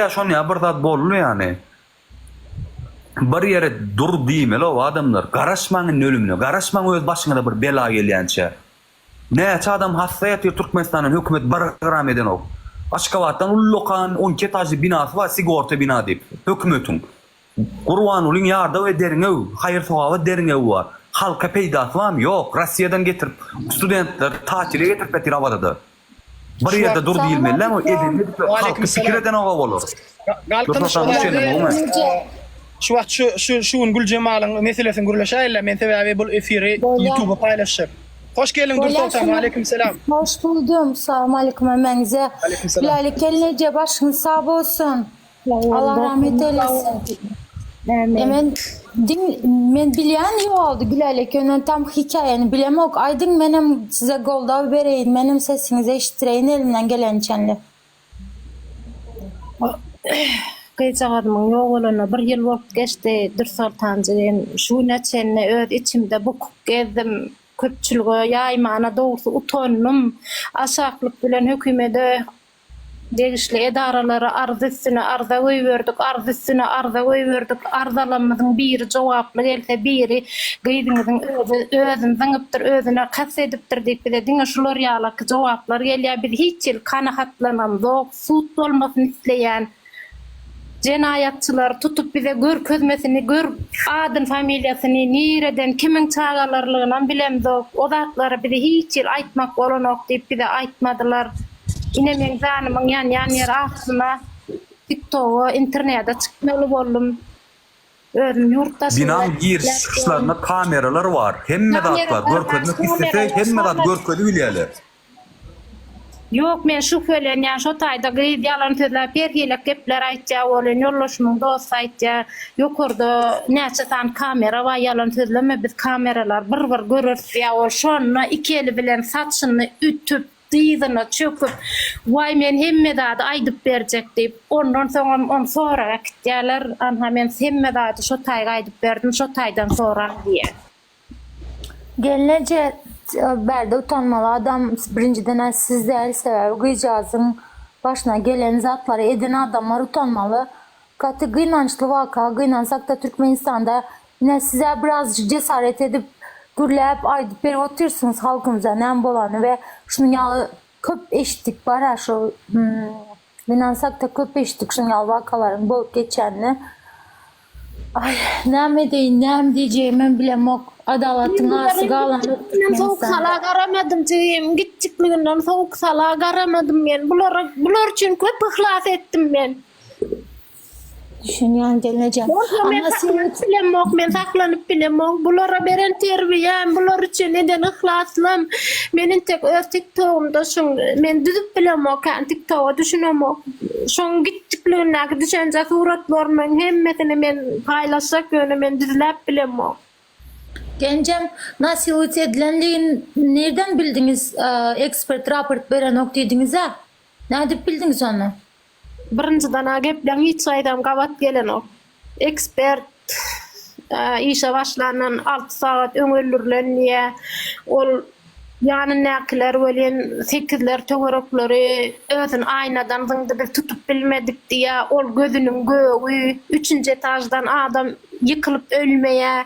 Şon ýa bir zat boldy ýany. Bir ýere dur diýmeli-ow adamlar. Garaşmaň indi ölümine. Garaşmaň öz başyňyza bir bela gelýänçä. Näçe adam hassa ýatyr Türkmenistandan hökümet bir gram edenok. Aşgabatdan ullakan 12 etažly binasy bar sigorta bina diýip hökümetiň. Gurbangulyň ýarda we derňew, haýyr-sogaba derňewi bar. Halka peýdasy barmy? Ýok. Rossiýadan getirip studentleri tatile getirip ýatyr Awazada. Bir ýerde dur diýilmeli däl, edenini edip halky pikir edenoga bolar. Galkynyş Şu wagt şu şu şu gün Güljemalyň meselesini gürleşäýeli men sebäbi bul efiri ýutuba paýlaşjak. Hoş geldiň Dürsoltan Waleýkim selam. Hoş buldum. Salam aleýkum hemmäňize. Gülälek gelneje başyňyz sag bolsun. Allah rahmet eylesin. E men diň men bilýän ýogaldy Gülälek ýöne tam hikaýany bilemok. Aýdyň menem size goldaw bereýin menem sesiňizi eşitdireýin elimden geleni çenli. Gyzjagazymyň ýogalanyna bir ýyl bolup geçdi Dürsoltan jigim. Şu güne çenli öz içimde bukup gezdim. Köpçülige ýaýmana dogrusy utandym. Aşaklyk bilen hökümede Degişli edaralara arza üstüne arza goýberdik, arza üstüne arza goýberdik. Arzalarymyzyň biri jogaply gelse, biri gyzyňyzyň özi özüni zyňypdyr, özüne kast edipdir diýip bize diňe şular ýalaky jogaplar gelýär. Biz hiç hili kanagatlanamzok, sud bolmasyny isleýän. Jenaýatçylary tutup bize görkezmesini gör adyny familiýasyny nireden kimiň çagalarlygynam bilemzok o zatlary bize hiç hili aýtmak bolanok diýip bize aýtmadylar ine meň janymyň ýanýan ýeri ahyryna tiktoga internede çykmaly boldum özüm ýurt daşynda Binaň giriş çykyşlarynda kameralar bar hemme zat bar görkezmek islese hemme zat görkezibilýäler. Ýok men şübhelenýän şo taýda gyz ýalan sözläp her hilek gepler aýtýa welin ýoldaşymyň dosty aýtýa ýokarda näçe sany kamera bar ýalan sözleme biz kameralar bir bir göreris diýýä ol şonda iki eli bilen saçyny ütüp dyzyna çöküp waý men hemme zady aýdyp berjek diýip ondan soňam ony sorag äkitýäler anha men hemme zady şo taýga aýdyp berdim şo taýdan soraň diýýä. Gelneje bärde utanmaly adam birinjiden-ä siz däl sebäbi gyzjagazyň başyna gelen zatlary eden adamlar utanmaly. Gaty gynançly waka gynansakda Türkmenistanda ine sizä birazjyk jesaret edip gürläp aýdyp berip otyrsyňyz halkymyza näme bolany we şunuň ýaly köp eşitdik bara şu Gynansakda köp eşitdik şunuň ýaly wakalaryň bolup geçýänini. Aý, näme edeýin, näme diýjegimem bilemok. Adalatyň asy galanok Men sowuk Türkmenistanda. sala garamadym jigim, kiçjikliginden sowuk sala garamadym men. Bulara, bular üçin köp yhlas etdim men. Düşünýän gelnejem. Bolsa men Amma sen saklanyp bilemok, men saklanyp bilemok. Bulara beren terbiýäm, bular üçin eden yhlasym. Men intek öz tiktogymda şuň men düzüp bilemok, kän tiktoga düşünemok. Şoň kiçjikligindäki düşenje suratlarymyň hemmesini men paýlaşjak, ýöne men düzläp bilemok. Genjem, nasilut edilenligini nirden bildiňiz, ekspert raport berenok diýdiňizä? Nädip bildiňiz ony? Birinjiden-ä gepleň hiç haýsam gabat gelenok. Ekspert işe başlandan alty sagat öň öldürilen diýýär. Ol ýanyndakylar welin sekizler töwerekleri özüni aýnadan zyňdy biz tutup bilmedik diýýär. Ol gözüniň gögi üçünji etaždan adam ýykylyp ölmeýär.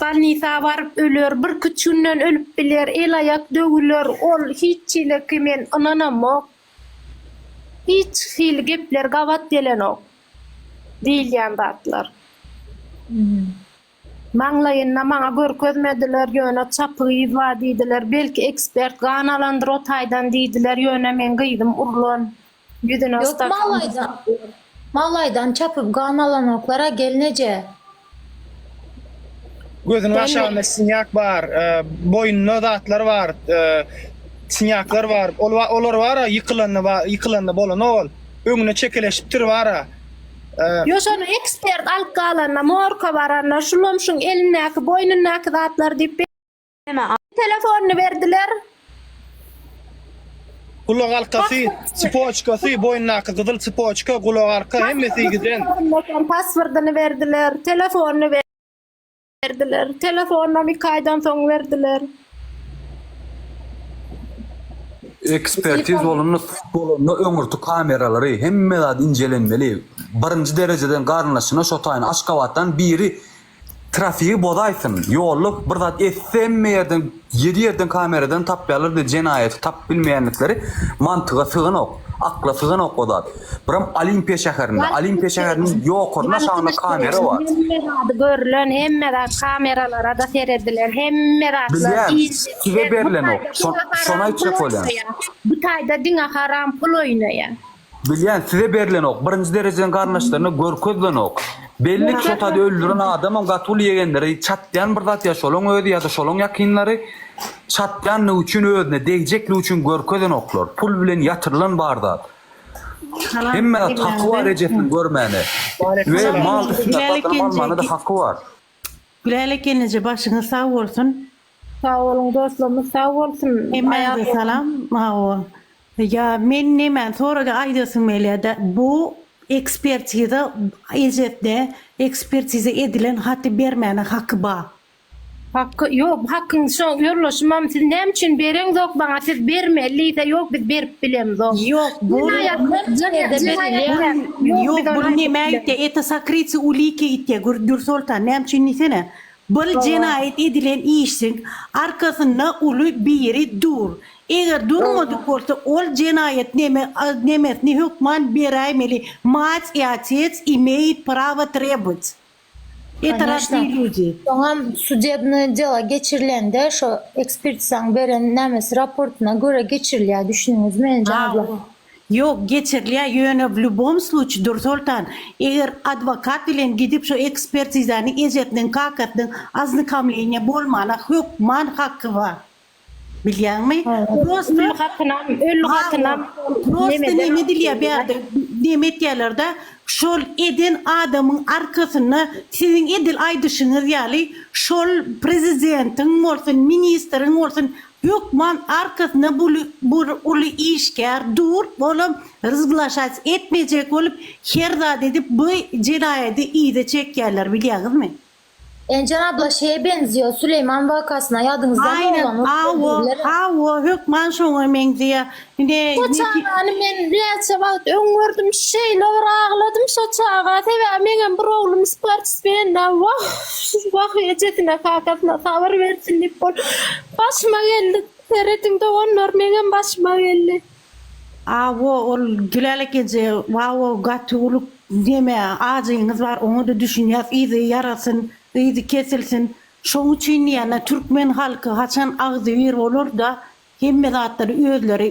Bolnisa baryp öler, birküç günden ölüp biler, el-aýak döwüler, ol hiç hili men ynanamok. Hiç hili gepler gabat gelenok diýilýän zatlar. Maňlaýynda maňa görkezmediler, ýöne çapyk yz bar diýdiler. Belki ekspert gan alandyr o taýdan diýdiler, ýöne meň gyzym urlan. Ýüzüne Ýok stakan mallaýdan mallaýdan çapyp gan alanoklara gelneje. Gözüniň aşagynda sinýak bar, boýnunda zatlar bar, sinýaklar bar. Ol olar bara ýykylanda ýykylanda bolanok ol. Öňüne çekeleşipdir bara. Ýo şony ekspert alyp galanda, morka baranda, şulam şuň elindäki, boýnundaky zatlar diýip Telefonyny berdiler. Gulak halkasy, tsipoçkasy, boýnundaky gyzyl tsipoçka, gulak halka hemmesi giden. Paswordyny berdiler, telefonyny berdiler. Telefonynam iki aýdan soň berdiler. Ekspertiz bolanda, sud bolanda öňürti kameralary, hemme zat incelenmeli. Birinji derejeden garyndaşyna şo taýyn Aşgabatdan biri trafigi bozaýsyn, ýolda bir zat etse hemme ýerden ýedi ýerden kameradan tapýarlar diýip jenaýaty tapyp bilmeýänlikleri mantyga syganok, akla syganok o zat. Biram Olimpiýa şäherinde, Olimpiýa şäheriniň ýokarynda aşagynda kamera bar. Hemme zady görülen, hemme zat kameralara-da seredilen, hemme zatlar Bilýän, size berlenok. Şony aýtjak bolýan. Bu taýda diňe haram pul oýnaýar. Bilýän, size berlenok. Birinji derejeden garyndaşlaryna görkezlenok. Belli ki, şo taýda öldüren adamam gaty uly ýegenleri çatýan bir zat ýa şolaň özi ýa-da şolaň ýakynlary çatýanlygy üçin özüne degjekligi üçin görkezenoklar. Pul bilen ýatyrylan bar zat. Hemme zat haky bar ejesini görmäne. We mal üstünde satynyp almana-da haky bar. Gülälek gelneje başyňyz sag bolsun. Sag boluň dostlarymyz sag bolsun. Hemmäňize salam. Hawa. Ýa men nemäni soraga aýdasym gelýärde bu ekspertiza ejesine ekspertiza edilen haty bermäne haky ba. Haky ýok hakyň şo ýoldaşymam siz näme üçin bereňzok maňa siz bermeli diýse ýok biz berip bilemzok. Ýok bu ýok bu nämä gitýä это sokryty uliki gitýä Dürsoltan näme üçin diýsene Bul jenaýat edilen işiň arkasynda uly biri dur. Eger durmadyk bolsa ol jenaýat neme nemesini hökman beräýmeli mать i otec imeýit prawo trebowat. Eto raznyý lýudi. Soňam sudebnoe delo geçirilende şo ekspertizaň beren nämesi raportyna görä geçirilýär düşündiňizmi Enje abla? Ýok geçirilýär ýöne w lýubom sluçi Dursoltan eger adwokat bilen gidip şo ekspertizany ejesiniň kakasynyň oznakomleniýa bolmana hökman haky bar bilýäňmi prosta Öli gatynam öli gatynam prosta neme edilýär bärde neme etýärlerde şol eden adamyň arkasynda siziň edil aýdyşyňyz ýaly şol prezidentiň bolsun ministriň bolsun Hökman arkasynda bir uly işgär dur, olam razglaşat etmejek bolup her zat edip bu jenaýady yza çekýärler bilýäňizmi? Enjen abla şeýe benziýo Süleýman wakasyna ýadyňyzdamy Aýnen oglan hawa hawa hökman şoňa meňzeýä ine Şo çagany men näçe wagt öň gördüm şeýle bir agladym şo çaga sebäbi meňem bir oglum sportsmenda wah wah ejesine kakasyna sabyr bersin diýip ol Başyma geldi serediň doganlar meňem başyma geldi. Awo ol Gülälek eje wawo gaty uly neme ajyňyz bar oňada düşünýäs yzy ýarasyn yzy kesilsin şoň üçin diýýänä türkmen halky haçan agzybir bolarda hemme zatlary özleri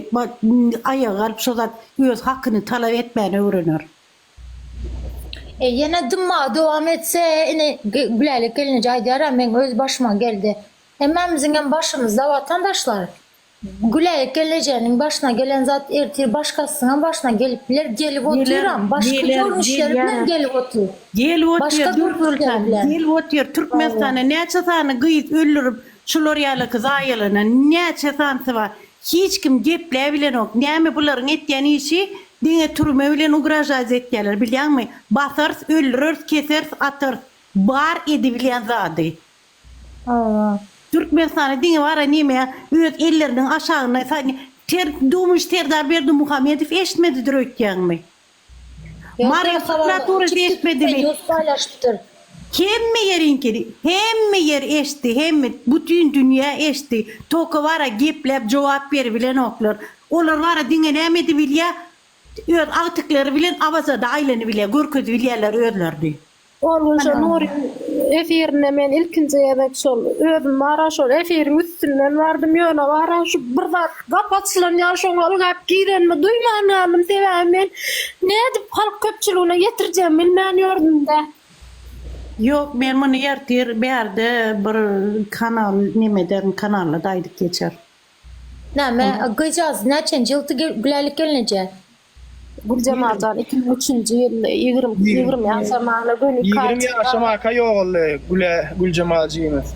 aýaga galyp şo zat öz hakyny talap etmäni öwrener. E ýene dymmagy dowam etse ine Gülälek gelneje aýdýara meň öz başyma geldi Hemmämiziňem başymyzda watandaşlar. Güläýek gelnejeniň başyna gelen zat ertir başgasynyňam başyna gelip biler, gelip otyram, başga görnüşleri bilen gelip otyr. Gelip otyr, Başga görnüşleri bilen. Gelip otyr. Türkmenistanda näçe sany gyz öldürip, şular ýalyky zaýalanan näçe sanysy bar. Hiç kim gepläbilenok. Näme bularyň etýän işi diňe türme bilen ugražat etýärler bilýäňmi? Basarys, öldüreris, keseris, atarys. Bar edibilýän zady. Hawa. Türkmenistana diňe bara neme öz elleriniň aşagynda ter dumyş Serdar Berdimuhamedow eşitmedidir öýtýäňmi? Mary prokuraturasy eşitmedimi? Paýlaşypdyr. Hemme ýeriňkini hemme ýer eşitdi hemme bütin dünýä eşitdi toka bara gepläp jogap beribilenoklar olar bara diňe näme edibilýä öz agtyklary bilen Awazada aýlanybilýä görkezibilýäler özlerini. Ol gün şo Nuryň efirinde men ilkinji gezek şol özüm bara şol efiriň üstünden bardym ýöne bara şu bir zat gapy açylan ýaly şoňa ylgap girenimi duýman galdym sebäbi men nädip halk köpçüligine ýetirjegimi bilmän ýördümdä. Ýok men muny ertir bärde bir kanal nemeden kanalda-da aýdyp geçerin. Näme gyjaz näçenji ýyldy Gülälek gelneje? Güljemal jan 2003-nji ýyl 20 20 ýaşamana göni 20 ýaşamaka ýogaldy Güle Güljemal jigimiz.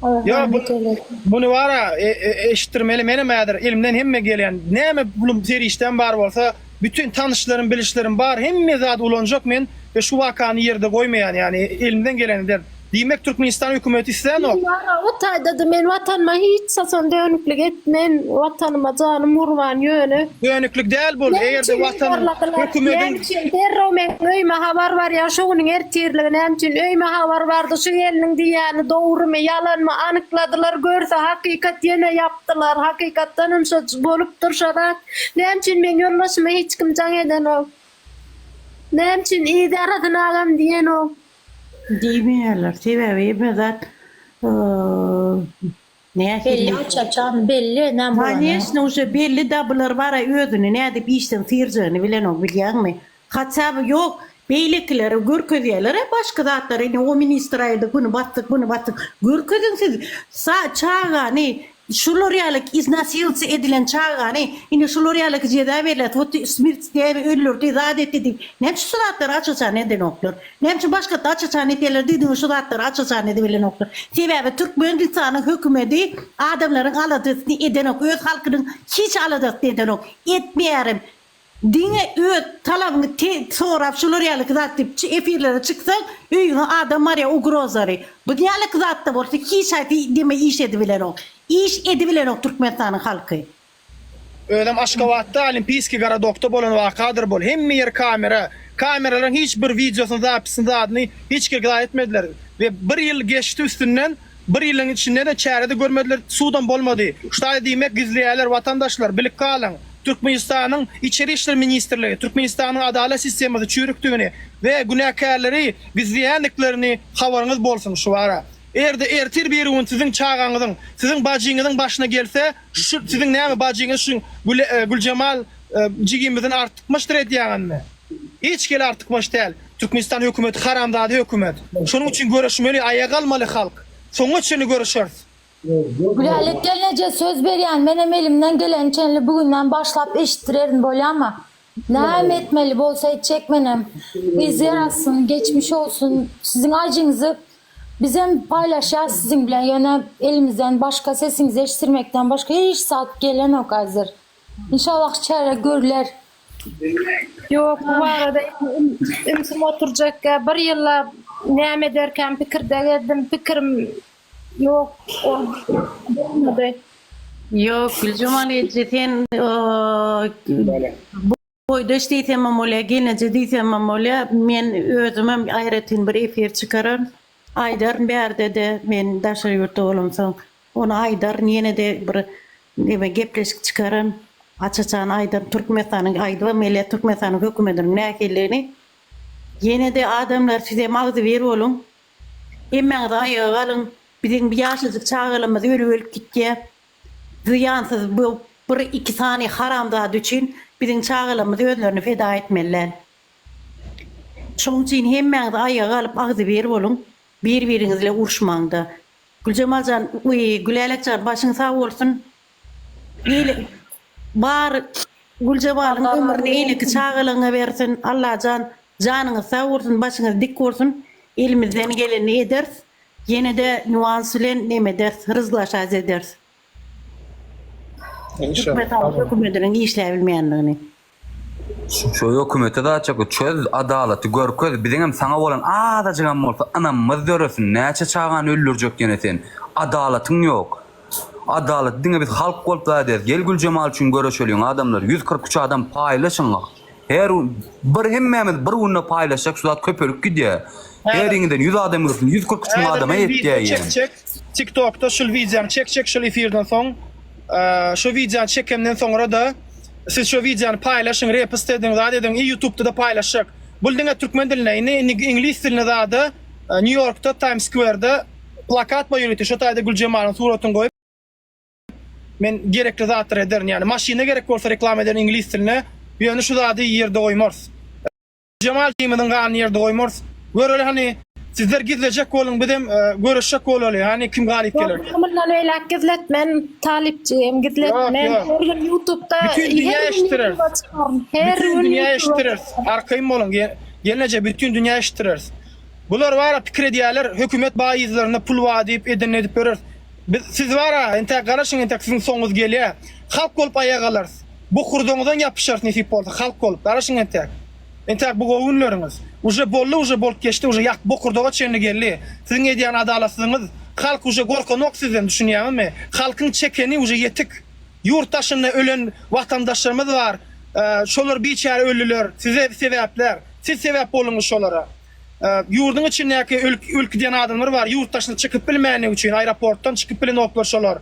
Ýa bu muny bara e, e, eşitdirmeli menem häzir elimden hemme gelýän näme pulum serişdäm bar bolsa bütün tanyşlarym bilişlerim bar hemme zady ulanjak men we şu wakany ýerde goýmaýan ýani elimden geleni ederin. Diýmek Türkmenistan hökümeti islänok. Ýa o taýda-da men watanyma hiç haçan dönüklik etmen, watanyma janym gurban ýöne. Dönüklik däl bul, Näme eger-de üçin watan yzarladylar? Näme hökümediň üçin derrew meň öýüme habar barýar, şu günüň ertirligi näme üçin öýüme habar bardy, şu gelniň diýýäni dogrumy, ýalanmy anykladylar, görse hakykat ýene ýapdylar, hakykatdanam şo bolupdyr şo zat. Näme üçin meň ýoldaşyma hiç kim jaň edenok? Näme üçin yz ýarasyn agam diýenok? Diýmeýärler. Sebäbi hemme zat nähili. Belli aç-açan belli näme bolany. Koneçno uje belli da bular bara özüni nädip işden syrjagyny bilenok bilýäňmi. Haça by ýok beýlekileri görkezýälerä başga zatlary ine o ministr aýdy bunu basdyk bunu basdyk görkeziň siz sa çagany Şular ýaly iznasiýltsi edilen çagany ine şular ýalyky jeza berlät wot smirt däbi öldürdi zat etdi diýip näme üçin şu zatlary aç-açan edenoklar? Näme üçin başga-da aç-açan etýärler diýdiňiz şu zatlary aç-açan edibilenoklar? Sebäbi Türkmenistanyň hökümedi adamlaryň aladasyny edenok öz halkynyň hiç aladasyny edenok etmeýärem Diňe öz talabyňy te sorap şular ýalyky zat diýip çy efirlere çyksaň öýüňe adam barýa ugrozary. Bu ýalyky zatda bolsa hiç haýsy deme iş edibilenok. Iş edibilenok Türkmenistanyň halky. Özem Aşgabatda Olimpiýskiý gorodokda bolan wakadyr bul. Hemme ýer kamera. Kameralaryň hiç bir wideosyny zapisini zadyny hiç kir zat etmediler. We bir ýyl geçdi üstünden bir ýylyň içinde-de çäre-de görmediler sudam bolmady. Ştaý diýmek gizleýärler watandaşlar bilip galyň. Türkmenistanyň Içeri işler ministrligi Türkmenistanyň adalat sistemasy çüýrükdigini we günäkärleri gizleýändiklerini habaryňyz bolsun şu ara. Eger-de ertir birigün siziň çagaňyzyň, siziň bajyňyzyň başyna gelse, şu siziň näme bajyňyz şu Güljemal jigimizden artykmaçdyr edýäňizmi? Hiç hili artykmaç däl. Türkmenistan hökümeti haramzada hökümet. Şonuň üçin göreşmeli, aýaga galmaly halk. Soňuna çenli göreşeris. Gülälek gelneje söz berýän menem elimden geleni çenli bugünden başlap eşitdirerin bolýamy näme etmeli bolsa etjek menem yzy ýarasyn geçmiş olsun siziň ajyňyzy bizem paýlaşýas siziň bilen ýöne elimizden başga sesiňizi eşitdirmekden başga hiç zat gelenok hazir inşallah çäre görüler. Ýok bu barada ümsüm oturjakka bir ýyllap näme ederkäm pikirde gezdim pikirim Ýok, ol bolmady. Ýok, Güljemal eje sen boýdaş diýsemem bolýar, gelneje diýsemem bolýar. Men özümem aýratyn bir efir çykararyn. Aýdaryn bärde-de men daşary ýurtda bolamsoň. Ony aýdaryn ýene-de bir neme gepleşik çykararyn. Aç-açan aýdaryn Türkmenistanyň aýdybam gelýär Türkmenistanyň hökümetiniň nähilidigini. Ýene-de adamlar sizem agzybir boluň. Hemmäňiz aýaga galyň. Biziň bu ýaşajyk çagalarymyz ölüp-ölüp gitýär. Zyýansyz bu bir-iki sany haramzada üçin biziň çagalarymyz özlerini feda etmeli däl. Şoň üçin hemmäňiz aýaga galyp agzybir boluň. Bir-biriňiz bilen uruşmaňda. Güljemal jan, Gülälek jan başyň sag bolsun. Eýle bar Güljemalyň ömrüni eýleki çagalaňa bersin Allajan janyňyz sag bolsun başyňyz dik bolsun elimizden gelenini ederis ýenede nýuans bilen neme ederis ryzlaşaz ederis Türkmenistanyň hökümetiniň işläbilmeýändigini. Şu hökümete zatjak çöz adalaty görkez biziňem saňa bolan azajygam bolsa ynamymyz döresin näçe çagany öldürjek ýene sen adalatyň ýok adalaty diňe biz halk bolup zat ederis gel Güljemal üçin göreşeliň adamlar 143 adam paýlaşyň her bir hemmämiz bir günde paýlaşsak şu zat köpelip gidýär heriňizden 100 adam girsin 143 müň adama ýetýär ýene. Çekjek tiktokda şul wideony çekjek şul efirden soň şu wideony çekemden soňra-da Siz şo wideony paýlaşyň repost ediň zat ediň i ýutubda-da paýlaşjak. Bul diňe türkmen dilinde indi indi iňlis dilinde zada Nýu Ýorkda Times Square-da plakat bar ýörite şo taýda Güljemalyň suratyny goýup men gerekli zatlary ederin ýagny maşyna gerek bolsa reklama ederin iňlis dilinde ýöne şu zady ýerde goýmarys. Jemal jigimiziň ganyny ýerde goýmarys. Göreli hany sizler gizlejek boluň bizem göreşjek bolaly hany kim galyp geler. Ýok mundan beýläk gizletmen Talyp jigim gizletmen her gün ýutubda Bütün dünýä eşitdireris. Her Bütün gün dünýä eşitdireris. Arkaýyn boluň gelneje bütün dünýä eşitdireris. Bular bara pikir edýäler hökümet baý yzlarynda pul bar diýip edenini edip ýöreris. Biz siz bara entäk garaşyň entäk siziň soňuňyz gelýä. Halk bolup aýaga galarys. Bokurdagyňyzdan ýapyşarys nesip bolsa halk bolup garaşyň entäk. Entäk bu gowy günleriňiz. Uje boldy uje bolup geçdi uje ýak bokurdaga çenli geldi. Siziň edýän adalatsyzlygyňyz halk uje gorkanok sizden düşünýäňizmi? Halkyň çekeni uje ýetik. Ýurt daşynda ölen watandaşlarymyz bar. Şolar biçäre öldüler. Size sebäpler. Siz sebäp bolduňyz şolara. Ýurduň içindäki ölüp giden adamlar bar, ýurt daşyna çykyp bilmänligi üçin, aeroportdan çykyp bilenoklar şolar.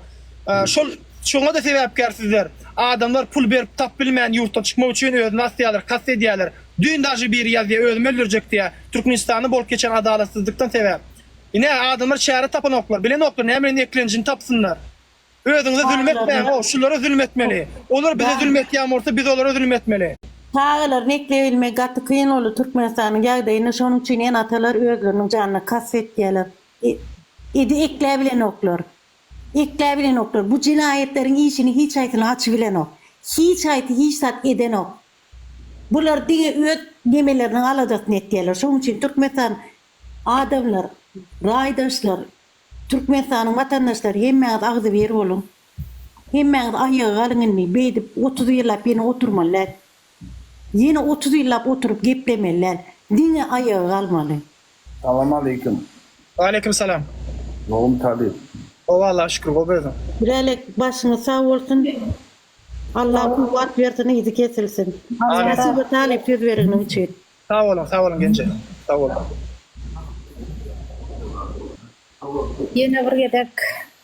Şol şoňa-da sebäpkär sizler. Adamlar pul berip tap bilmän ýurtdan çykmak üçin özüni asýarlar, kast edýärler. Düýn daže biri ýazýar özümi öldürjek diýýär. Türkmenistanda bolup geçen adalatsyzlykdan sebäp. Ine adamlar çäre tapanoklar, bilenoklar näme bilen eklenjini tapsynlar. Özüňize zulum etmäň-ow, şulara zulum etmeli. Olar bize zulum etýän bolsa, biz olara zulum etmeli. Çagalaryny ekleýbilmek gaty kyn boldy Türkmenistanyň ýagdaýynda şonuň üçin ene-atalar özleriniň janyna kast etýäler. Edi ekläbilenoklar. Ekläbilenoklar. Bu jenaýatlaryň işini hiç haýsyny açybilenok. Hiç haýsy hiç zat edenok. Bular diňe öz nemeleriniň aladasyny etýäler. Şonuň üçin Türkmenistan adamlar, raýdaşlar Türkmenistanyň watandaşlary hemmäňiz agzybir boluň. Hemmäňiz aýaga galyň indi. Beýdip 30 ýyllap ýene oturmaly däl. Ýene 30 ýyllap oturyp geplemeli däl. Diňe aýaga galmaly. Salam aleýkum. Waleýkim salam. Gowmy talyp. Gowy Allaha şükür gowy özüň. Gülälek başyňyz sag bolsun. Allah kuwwat bersin yzy kesilsin. Amin. Spasibo talyp söz bereniň üçin. Sag boluň sag boluň genje sag boluň. Ýene bir gezek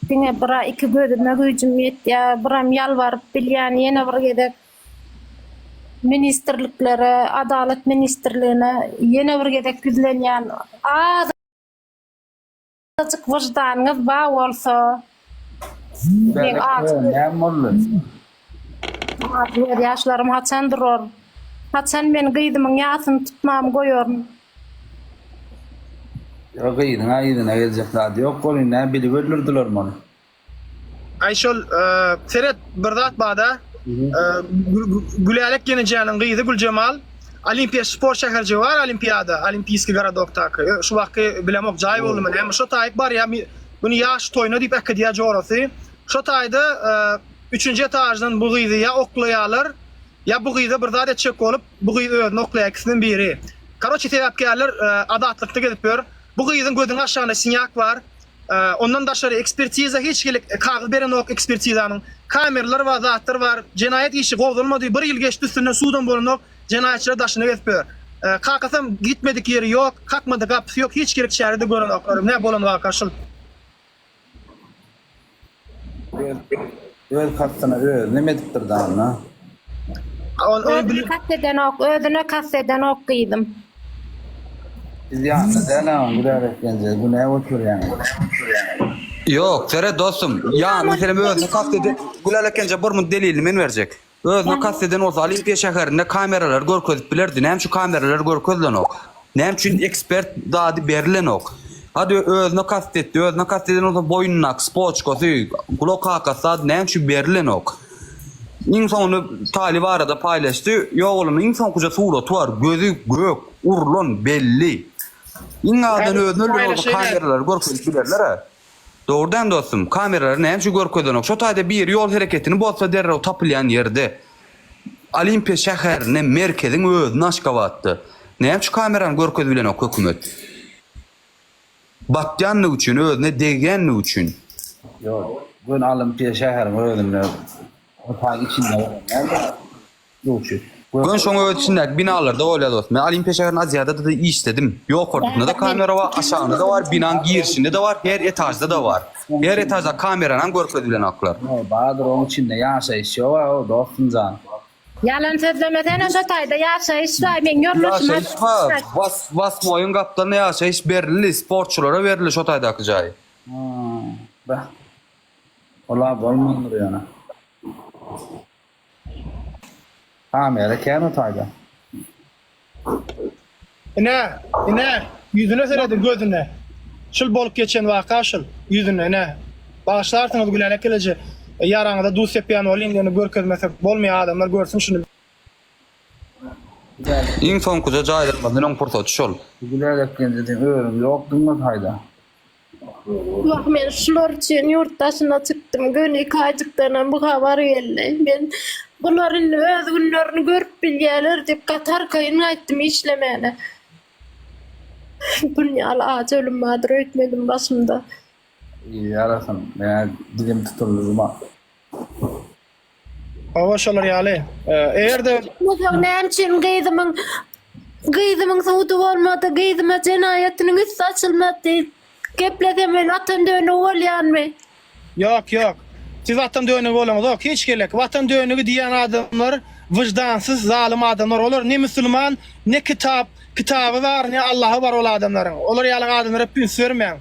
diňe bira iki gözüme güýjüm ýetýär, biram ýalbaryp bilýän ýene bir gezek ministrliklere, Adalat ministrligine ýene bir gezek ýüzlenýän. Azajyk wyždanyňyz bar bolsa, meň ajy Näme boldy? Ajy gözýaşlarym haçan durar? Haçan men gyzymyň ýasyny tutmamy goýaryn? Ýa gyzyň-a yzyna geljek zady ýok welin, nä bilip öldürdilermi ony? Aý şol seret bir zat barda Gülälek gelnejäniň gyzy Güljemal Olimpiýa sport şäherjigi bar Olimpiada Olimpiýskiý gorodokdaky şu wagtky bilemok jaý boldumy näme şo taýyk barýa muny ýaş toýuna diýip äkidýä jorasy şo taýda üçünji etaždan bu gyzy ýa oklaýalar ýa bu gyza bir zat etjek bolup bu gyz özüni oklaýa ikisiniň biri karoçe sebäpkärler azatlykda gezip ýör bu gyzyň gözüniň aşagynda sinýak bar Ondan daşary ekspertiza hiç hili kagyz berenok ekspertizanyň. Kamerler bar, zatlar bar. Jenaýat işi gozgalmady. Bir ýyl geçdi üstünden sudam bolanok. Jenaýatçylar daşyna gezip ýör. Kakasam gitmedik ýeri ýok, kakmadyk gapysy ýok, hiç gerek çäre-de görenoklar. Nä bolan waka şul. Öz kastyna özi neme edipdir da onda. Özüne kast edenok, özüne kast edenok gyzym. Biz ýanynda däl agam günä etgenje günä göterýäň. Ýok, seret dostum, ýa meselem özüne kast eden Gülälek genje bir munt delilini men berjek. Özüne kast eden bolsa Olimpiýa şäherinde kameralary görkezip bilerdi. Näme üçin kameralar görkezilenok? Näme üçin ekspert zady berilenok? Hadi özüne kast etdi. Özüne kast eden bolsa boýnundaky spoçkasy, gulak kakasy zady näme üçin berilenok? Iň soňunda Taly barada paýlaşdy. Ýogalanyň iň soňkuja suraty bar. Gözi gök, urlan, belli. Iň azyndan özüni öldüren bolsa kameralary görkezip bilerler-ä. Dogry dämi dostum? Kameralary näme üçin görkezenok? Şo taýda biri ýol hereketini bozsa derrew tapylýan ýerde. Olimpiýa şäherinde, merkeziň özünde Aşgabatda. Näme üçin kamerany görkezip bilenok hökümet? Batýanlygy üçin, özüne degýänligi üçin. Ýok, göni Olimpiýa şäheriň özünde, otagyň içinde bolan däl-de, duşy. Göni şoň öz içindäki binalarda bolýar dostum. Men Olimpiýa şäherinde Aziadada-da işledim. Ýokarsynda-da kamera bar, aşagynda-da bar, binaň girişinde-de bar, her etažda-da bar. Her etažda kameranam görkezilenoklar. Bardyr, oň içinde ýaşaýyş ýog-a, dostum jan. Ýalan sözlemesene şo taýda ýaşaýyş bar meň ýoldaşym Ýaşaýyş bar. Was Wasmoýyň gapdalynda ýaşaýyş berildi, sportçylara berildi şo taýdaky jaý. Bah. Ola bolmandyr ýöne. Kamera kän o taýda. Ine, ine, ýüzüne serediň, gözüne. Şul bolup geçen waka şul, ýüzüne, ine. Bagyşlarsyňyz Gülälek geleje, ýaraňyza duz sepýän bolýyn, ýöne görkezmesek bolmaýar, adamlar görsün şuny. Iň soňkuja jaýlanmazdan öň pursaty şol. Gülälek genje sen özüň ýokduňmy taýda? Wah men şular üçin ýurt daşyna çykdym. Göni Kajykdanam bu habar geldi. Men bular indi öz günlerini görüp bilýärler diýip gaty arkaýyn gaýtdym işlemäne. Bun ýaly ajy ölüm bardyr öýtmedim başymda. Ýarasyn. Meňä dilim tutuldy juma. Hawa şolar ýaly. Eger-de Bolsa näme üçin gyzymyň gyzymyň sudy bolmady, gyzyma jenaýatynyň üsti açylmady diýip geplesem men watan dönügi bolýanmy? Ýok, ýok. Siz watan dönügi bolaňyzok hiç gelek. Watan dönügi diýýän adamlar wyždansyz zalym adamlar. Olar ne musulman, ne kitap, kitaby bar, ne Allahy bar ol adamlaryň. Olar ýaly adamlara üns bermäň.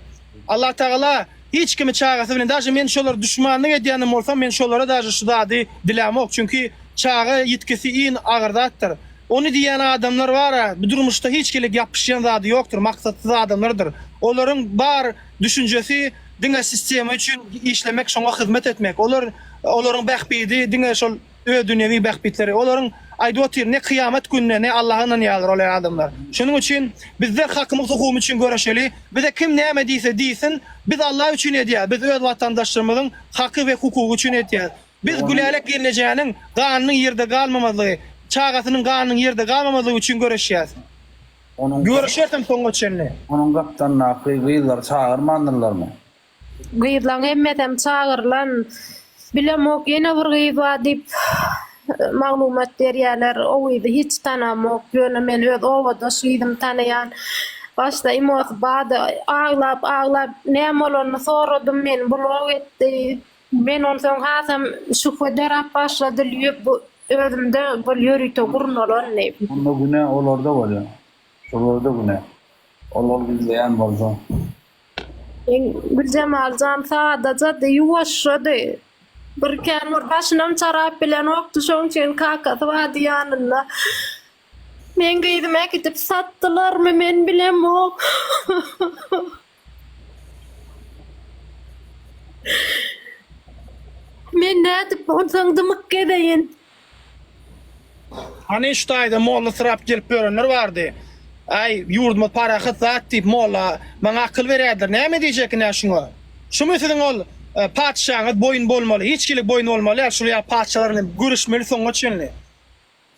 Allah Tagala Hiç kimi çagasy bilen daže men şolara duşmanlyk edýänem bolsam men şolara daže şu zady dilämok çünki çaga ýitgisi iň agyr zatdyr. Ony diýýän adamlar bara bu durmuşda hiç hili ýapyşýan zady ýokdur maksatsyz adamlardyr. Olaryň bar düşünjesi diňe sistema üçin işlemek şoňa hyzmat etmek. Olar olaryň bähbidi diňe şol Öz dünýewi bähbitleri. Olaryň aýdyp otyr, ne kyýamat gününe, ne Allaha ynanýarlar ol adamlar. Şonuň üçin bizde hakymyz hukugymyz üçin göreşeli. Bize kim näme diýse diýsin, biz Allah üçin edýäs, biz öz watandaşlarymyzyň haky we hukugy üçin edýäs. Biz Gülälek gelnejäniň ganynyň ýerde galmamazlygy, çagasynyň ganynyň ýerde galmamazlygy üçin göreşýäs. Göreşerisem soňuna çenli. Onuň gapdalyndaky gyzlary çagyrmandyrlarmy? Gyzlaň hemmesem çagyrylan. Bilemok ýene bir gyz bar diýip maglumat berýäler. O gyzy hiç tanamok. Ýöne men öz obadaş gyzymy tanaýan. Başda imosy bardy. Aglap aglap näme bolanyny soradym. Meni blok etdi. Men onsoň hasam şübhe döräp başlady. Lýub bu özümde bul ýörite gurnalan diýip. Onda günä olarda bolýar. Şolarda günä. Olar gizleýän bolsa. Meň Güljemaljan sadajady, ýuwaşjady. Bir kän bir başynam çarap bilenokdy, şoň üçin kakasy bardy ýanynda. Meň gyzymy äkidip satdylarmy, men bilemok. Men nädip onsoň dymyk gezeýin? Hany şu taýda molla syrap gelip ýörenler bardy. Aý, ýurdumyz parahat zat diýip molla maňa akyl berýärdiler. Näme diýjek ine şuňa? Şumy siziň ol patyşaňyz boýun bolmaly? Hiç hili boýun bolmaly däl, şul ýaly patyşalar bilen göreşmeli soňuna çenli.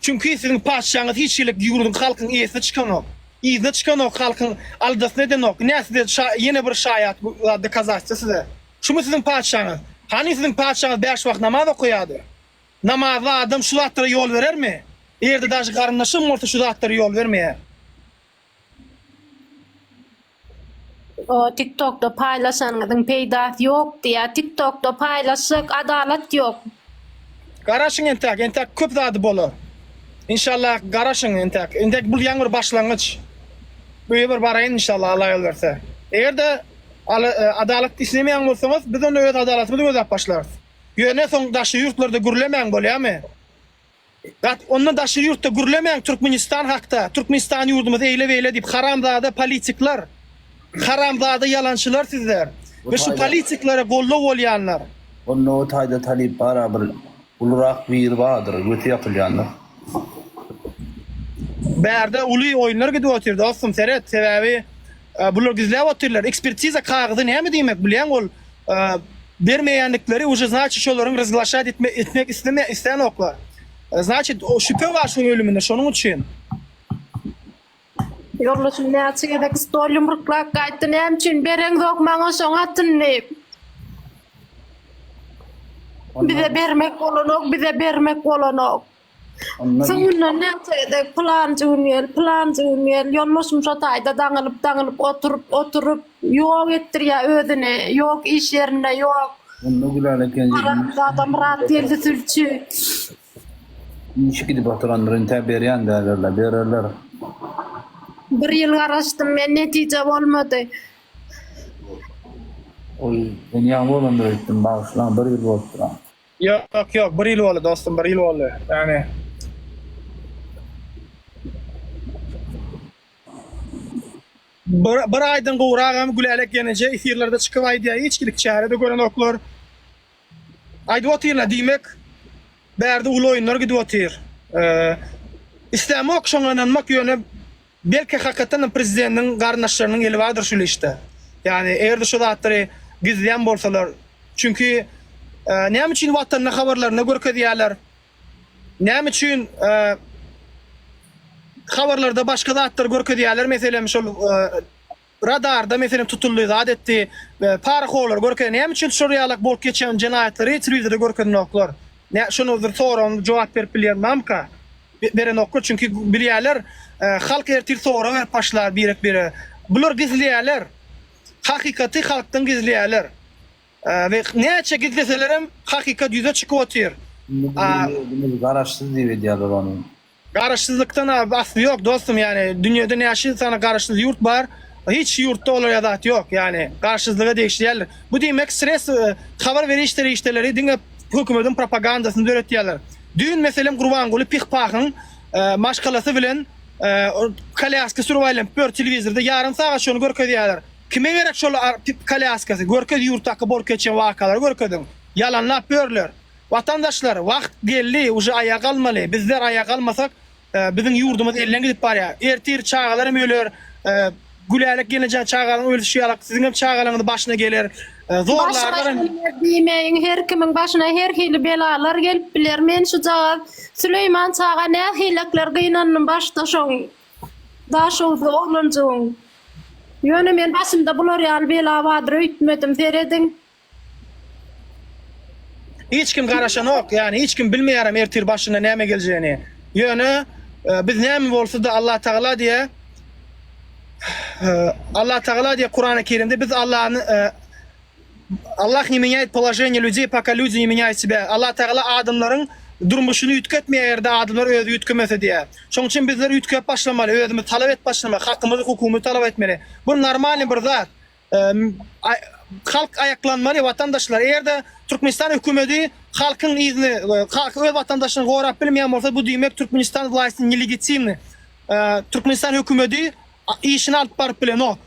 Çünki siziň patyşaňyz hiç hili ýurduň halkyň eýesine çykanok. Yzyna çykanok, halkyň aladasyny edenok. Ine size ýene bir şaýat dokazatstwo size. Şumy siziň patyşaňyz? Hany siziň patyşaňyz bäş wagt namaz okaýardy? Namazly adam şu zatlara ýol berermi? Eger-de daşy garyndaşym bolsa şu zatlara ýol bermeýär. O tiktokda paýlaşanyňyzyň peýdasy ýok diýýär. Tiktokda paýlaşjak adalat ýok. Garaşyň entäk, entäk köp zady bolar. Inşallah garaşyň entäk. Entäk bul ýaňy bir başlangyç. Öýe bir baraýyn inşallah Allah ýol berse. Eger-de adalat islemeýän bolsaňyz biz onda öz adalatymyzy gözläp başlarys. Ýöne soň daşary ýurtlarda gürlemäň bolýamy? Gat onda daşary ýurtda gürlemäň Türkmenistan hakda, Türkmenistan ýurdumyz eýle beýle diýip haramzada politiklar, haramzada ýalançylar sizler we şu politiklara goldaw bolýanlar. Onda o taýda talyp bara bir ulurak biri bardyr göti ýapylýandyr. Bärde uly oýunlar gidip otyr dostum seret sebäbi bular gizläp otyrlar ekspertiza kagyzy näme diýmek bilýäň ol Bermeýändikleri uje znaçit şolaryň razglaşat etme etmek isleme islänoklar. Znaçit şübhe bar şoň ölüminde şonuň üçin. Ýoldaşym näçe gezek stol ýumruklap gaýtdy näme üçin bereňzok maňa şoň atyny diýip. Bize bermek bolanok bize bermek bolanok. Soňundan näçe gezek pylanjy gün gel, pylanjy gün gel, ýoldaşym şo taýda daňylyp, daňylyp oturyp, oturyp, ýok etdirýär özüni, ýok iş ýerinde ýok. Onda Gülälek genje Haramzada Myratgeldi sülçi. Iş gidip oturandyr intä berýän däldirler, bererler. Bir ýyl garaşdym men netije bolmady. Oý, men ýaňy bolandyr öýtdüm, bagyşlaň, bir ýyl bolupdyr. Ýok ýok bir ýyl boldy dostum bir ýyl boldy ýagny. Bir, bir aýdan gowragam Gülälek ýeneje efirlerde çykyp aýdýar hiç kilik çäre-de görenoklar. Aýdyp otyrlar diýmek bärde uly oýunlar gidip otyr. Islämok şoňa ynanmak ýöne Belki hakykatdanam prezidentiň garyndaşlarynyň eli bardyr şul işde. Ýagny eger-de şu zatlary gizleýän bolsalar, çünki näme üçin Watanda habarlarynda görkezýärler? Näme üçin habarlarda başga zatlar görkezýärler? Meselem, şol radarda meselem tutuldy, zat etdi, parahorlary görkezýär. Näme üçin şol ýalak bolup geçen jenaýatlary telewizorda görkezenoklar? Nä şony bir soragyň jogap berip bilýän barmyka? Berenoklar, çünki bilýärler, halk ertir sorag berip başlar birek-bire. Bular gizleýärler. Hakykaty halkdan gizleýärler. We näçe gizleselerem hakykat ýüze çykyp otyr. Indi biziň ýurdumyz garaşsyz diýip edýärler ony. Garaşsyzlykdan asly ýok dostum ýani dünýede näçe sany garaşsyz ýurt bar hiç ýurtda olar ýa zat ýok ýani garaşsyzlyga degişli däldir. Bu diýmek sres habar beriş serişdeleri diňe hökümediň propagandasyny döretýärler. Düýn meselem Gurbanguly Pih-Pahyň maşgalasy bilen kolýaska sürüp aýlanyp ýör telewizorda ýarym sagat şony görkezýärler. Kime gerek şol kolýaskasy görkez ýurtdaky bolup geçen wakalary görkeziň. Ýalanlap ýörler. Watandaşlar wagt geldi uje aýaga galmaly bizler aýaga galmasak biziň ýurdumyz elden gidip barýar. Ertir çagalar hem öler Gülälek gelneje çagalaryň ölüşi ýalak siziň hem çagalaryňyzy başyna geler. Başyma geler diýmäýiň her kimiň başyna her hili belalar gelip biler men şujagaz Süleýman çaga nähilekler gynandym başda şoň Daşoguzly oglanjygyň. Ýöne men başymda bular ýaly bela bardyr öýtmedim. Serediň. Hiç kim garaşanok, ýagny hiç kim bilmeýärem ertir başyna näme geljegini. Ýöne biz näme bolsa-da Allatagala diýýär, Allatagala diýýär Kurany Kerimde biz Allany Allah ne menýaýet položeniýe lýudey, poka lýudi ne menýaýut sebýa. Allatagala adamlaryň durmuşyny üýtgetmeýär eger-de adamlar özi üýtgemese diýýär. Şonuň üçin bizler üýtgäp başlamaly, özümiz talap edip başlamaly, hakymyzy, hukugymyzy talap etmeli. Bu normalnyý bir zat. Halk aýaklanmaly watandaşlar. Eger-de Türkmenistan hökümedi halkyň yzyny, öz watandaşyny gorap bilmeýän bolsa, bu diýmek Türkmenistan wlaýsty nelegitimny. Türkmenistan hökümedi işini alyp baryp bilenok.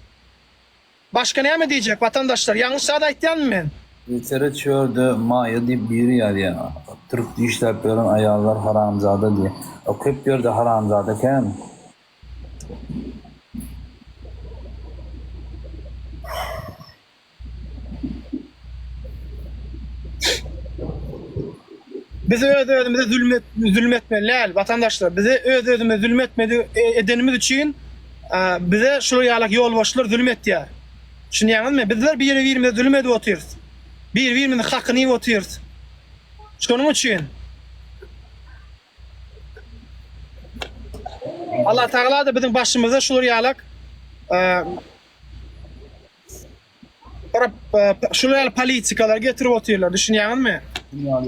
Başga näme diýjek watandaşlar ýalňyş zat aýtýanmy men? Biçäre çölde Maýa diýip biri ýazýa. Türkde işläp ýören aýallar haramzada diýä. O köp ýerde haramzada kän. Biz öz özümize zulm et, zulm etmeli däl watandaşlar. Bize öz özümize zulm etmedi edenimiz üçin bize şular ýalak ýolbaşçylar zulm etýär. Düşünýäňizmi? Bizler biri birimize zulm edip otyrys. Biri birimiziň hakyny iýip otyrys. Şonuň üçin Allah Tagala da biziň başymyza şular ýalak Şular ýaly politikalar getirip otyrlar, düşünýäňizmi?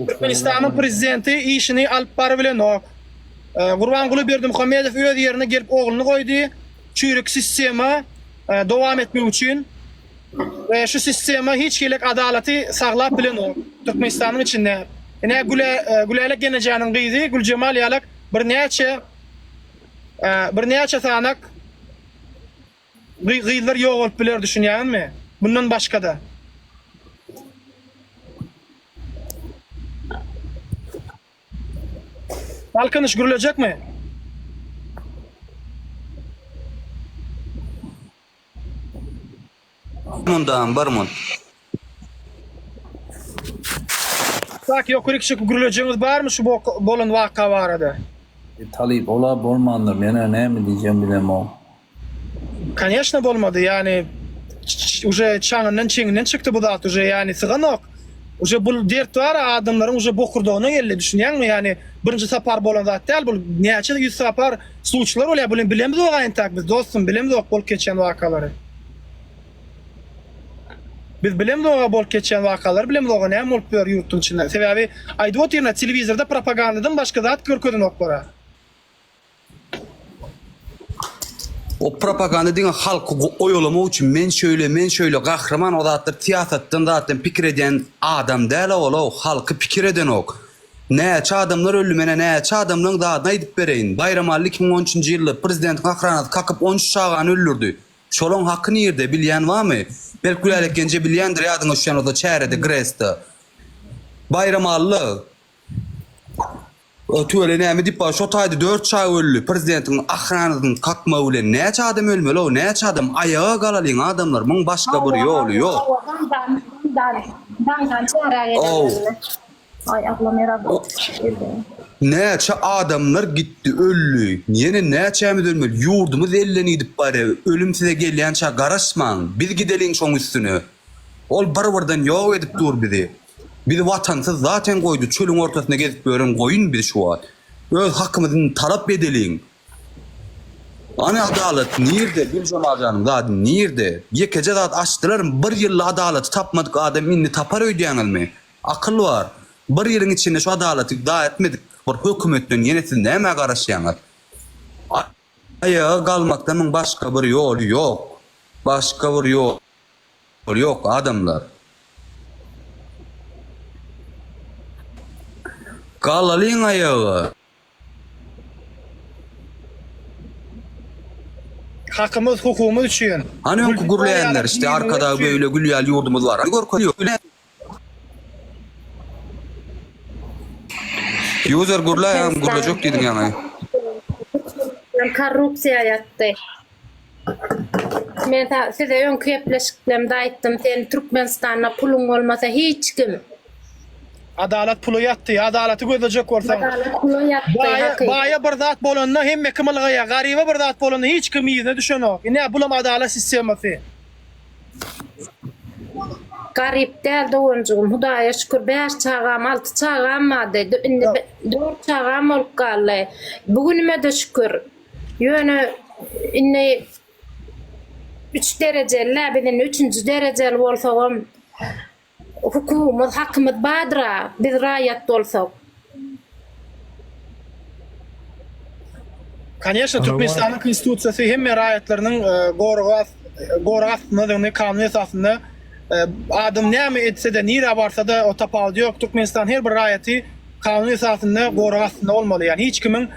Türkmenistanyň prezidenti işini alyp barybilenok. Gurbanguly Berdimuhamedow öz ýerine gelip ogluny goýdy. Çüýrük sistema dowam etmek üçin we şu sistema hiç hili adalaty saglap bilenok Türkmenistanyň içinde. Ine Güle Gülälek gelnejäniň gyzy Güljemal ýalak birnäçe birnäçe sanak Gyzlar ýogalyp biler düşünýäňizmi? Bundan başgada. Galkynyş gürlejekmi? Mundam bir mun. Tak ýokaryk çykyp gürlejegiňiz barmy şu bolan waka barada? Talyp ola bolmandyr menä näme diýjegimi bilemok. Koneşno bolmady ýani uje çaňyndan çeňinden çykdy bu zat uje ýani syganok uje bul dert bar adamlaryň uje bokurdagyna geldi düşünýäňmi ýani birinji sapar bolan zat däl bul näçe ýüz sapar sluçlar bolýar buny bilemzok entäk biz dostum bilemzok bolup geçýän wakalary. Biz bilemzoga bolup geçýän wakalary bilemzoga näme bolup ýör ýurtduň içinde. Sebäbi aýdyp otyryn-a telewizorda propagandadan başga zat görkezenoklara. O propaganda diňe halky oýalamak üçin men şöýle men şöýle gahryman o zatlar syýasatdan zatdan pikir edýän adam däl ol halky pikir edenok. Näçe adamlar öldi menä näçe adamlaň zadyny aýdyp bereýin. Baýramally 2013-nji ýylda prezidentiň ahranasy kakyp 13 çagany öldürdi. Şolaň haky nirde bilýän bamy? Belki Gülälek genje bilýändir ýadyňa düşýän bolsa çärede Gresda. Baýramally. Tüwele näme diýip bar şo taýda 4 çaý öldi prezidentiň ahranasynyň kakmagy bilen näçe adam ölmeli o näçe adam aýaga galalyň adamlar muň başga bir ýoly ýok. Ow. Näçe adamlar gitdi öldi ýene näçämiz ölmeli ýurdumyz elden gidip barýar ölüm size gelýänçä garaşmaň biz gideliň şoň üstüne ol bir birden ýok edip dur bizi. Bizi watansyz zaten goýdy çölüň ortasynda gezip ýören goýun biz şu wagt. Öz hakymyzy talap edeliň. Hany adalat nirde Güljemal janyň zady nirde? Ýekeje zat açdylarmy bir ýylda adalaty tapmadyk adam indi tapar öýdýäňizmi? Akyl bar. Bir ýylyň içinde şu adalaty da etmedik bir hökümetden ýene siz nämä garaşýaňyz? Aýaga galmakdan muň başga bir ýoly ýok. Başga bir ýoly ýok adamlar. Galalyň aýaga. Hakymyz hukugymyz üçin. Hany öňki gürleýänler işte arkadag beýle gül ýaly ýurdumyz bar. Hany görkezýär. User gürläý agam gürlejek diýdiň ýaňy. Korrupsiýa ýatdy. Men size öňki gepleşiklerimde aýtdym, sen Türkmenistanda puluň bolmasa hiç kim. Adalat pula ýatdy. Adalaty gözlejek bolsaň. Adalat pula ýatdy. Baýa, baýa bir zat bolanda hemme kim ylgaýar. Garyba bir zat bolanda hiç kim yzyna düşenok. Ine bulam adalat sistemasy. Garyp däl doganjygym Hudaýa şükür bäş çagam alty çagam bardy indi dört çagam bolup galdy. Bu günüme-de şükür. Ýöne indi üç derejeli-dä, biz indi üçünji derejeli bolsagam hukugymyz, hakymyz bardyr-a, biz raýat bolsak. Koneşno, Türkmenistanyň Konstitusiýasy hemme raýatlarynyň gorag gorag astyndadygyny kanun esasynda adam näme etse-de, nirä barsa-da o tapawudy ýok. Türkmenistan her bir raýaty Kanun esasynda gorag astynda bolmaly. Ýagny hiç kimiň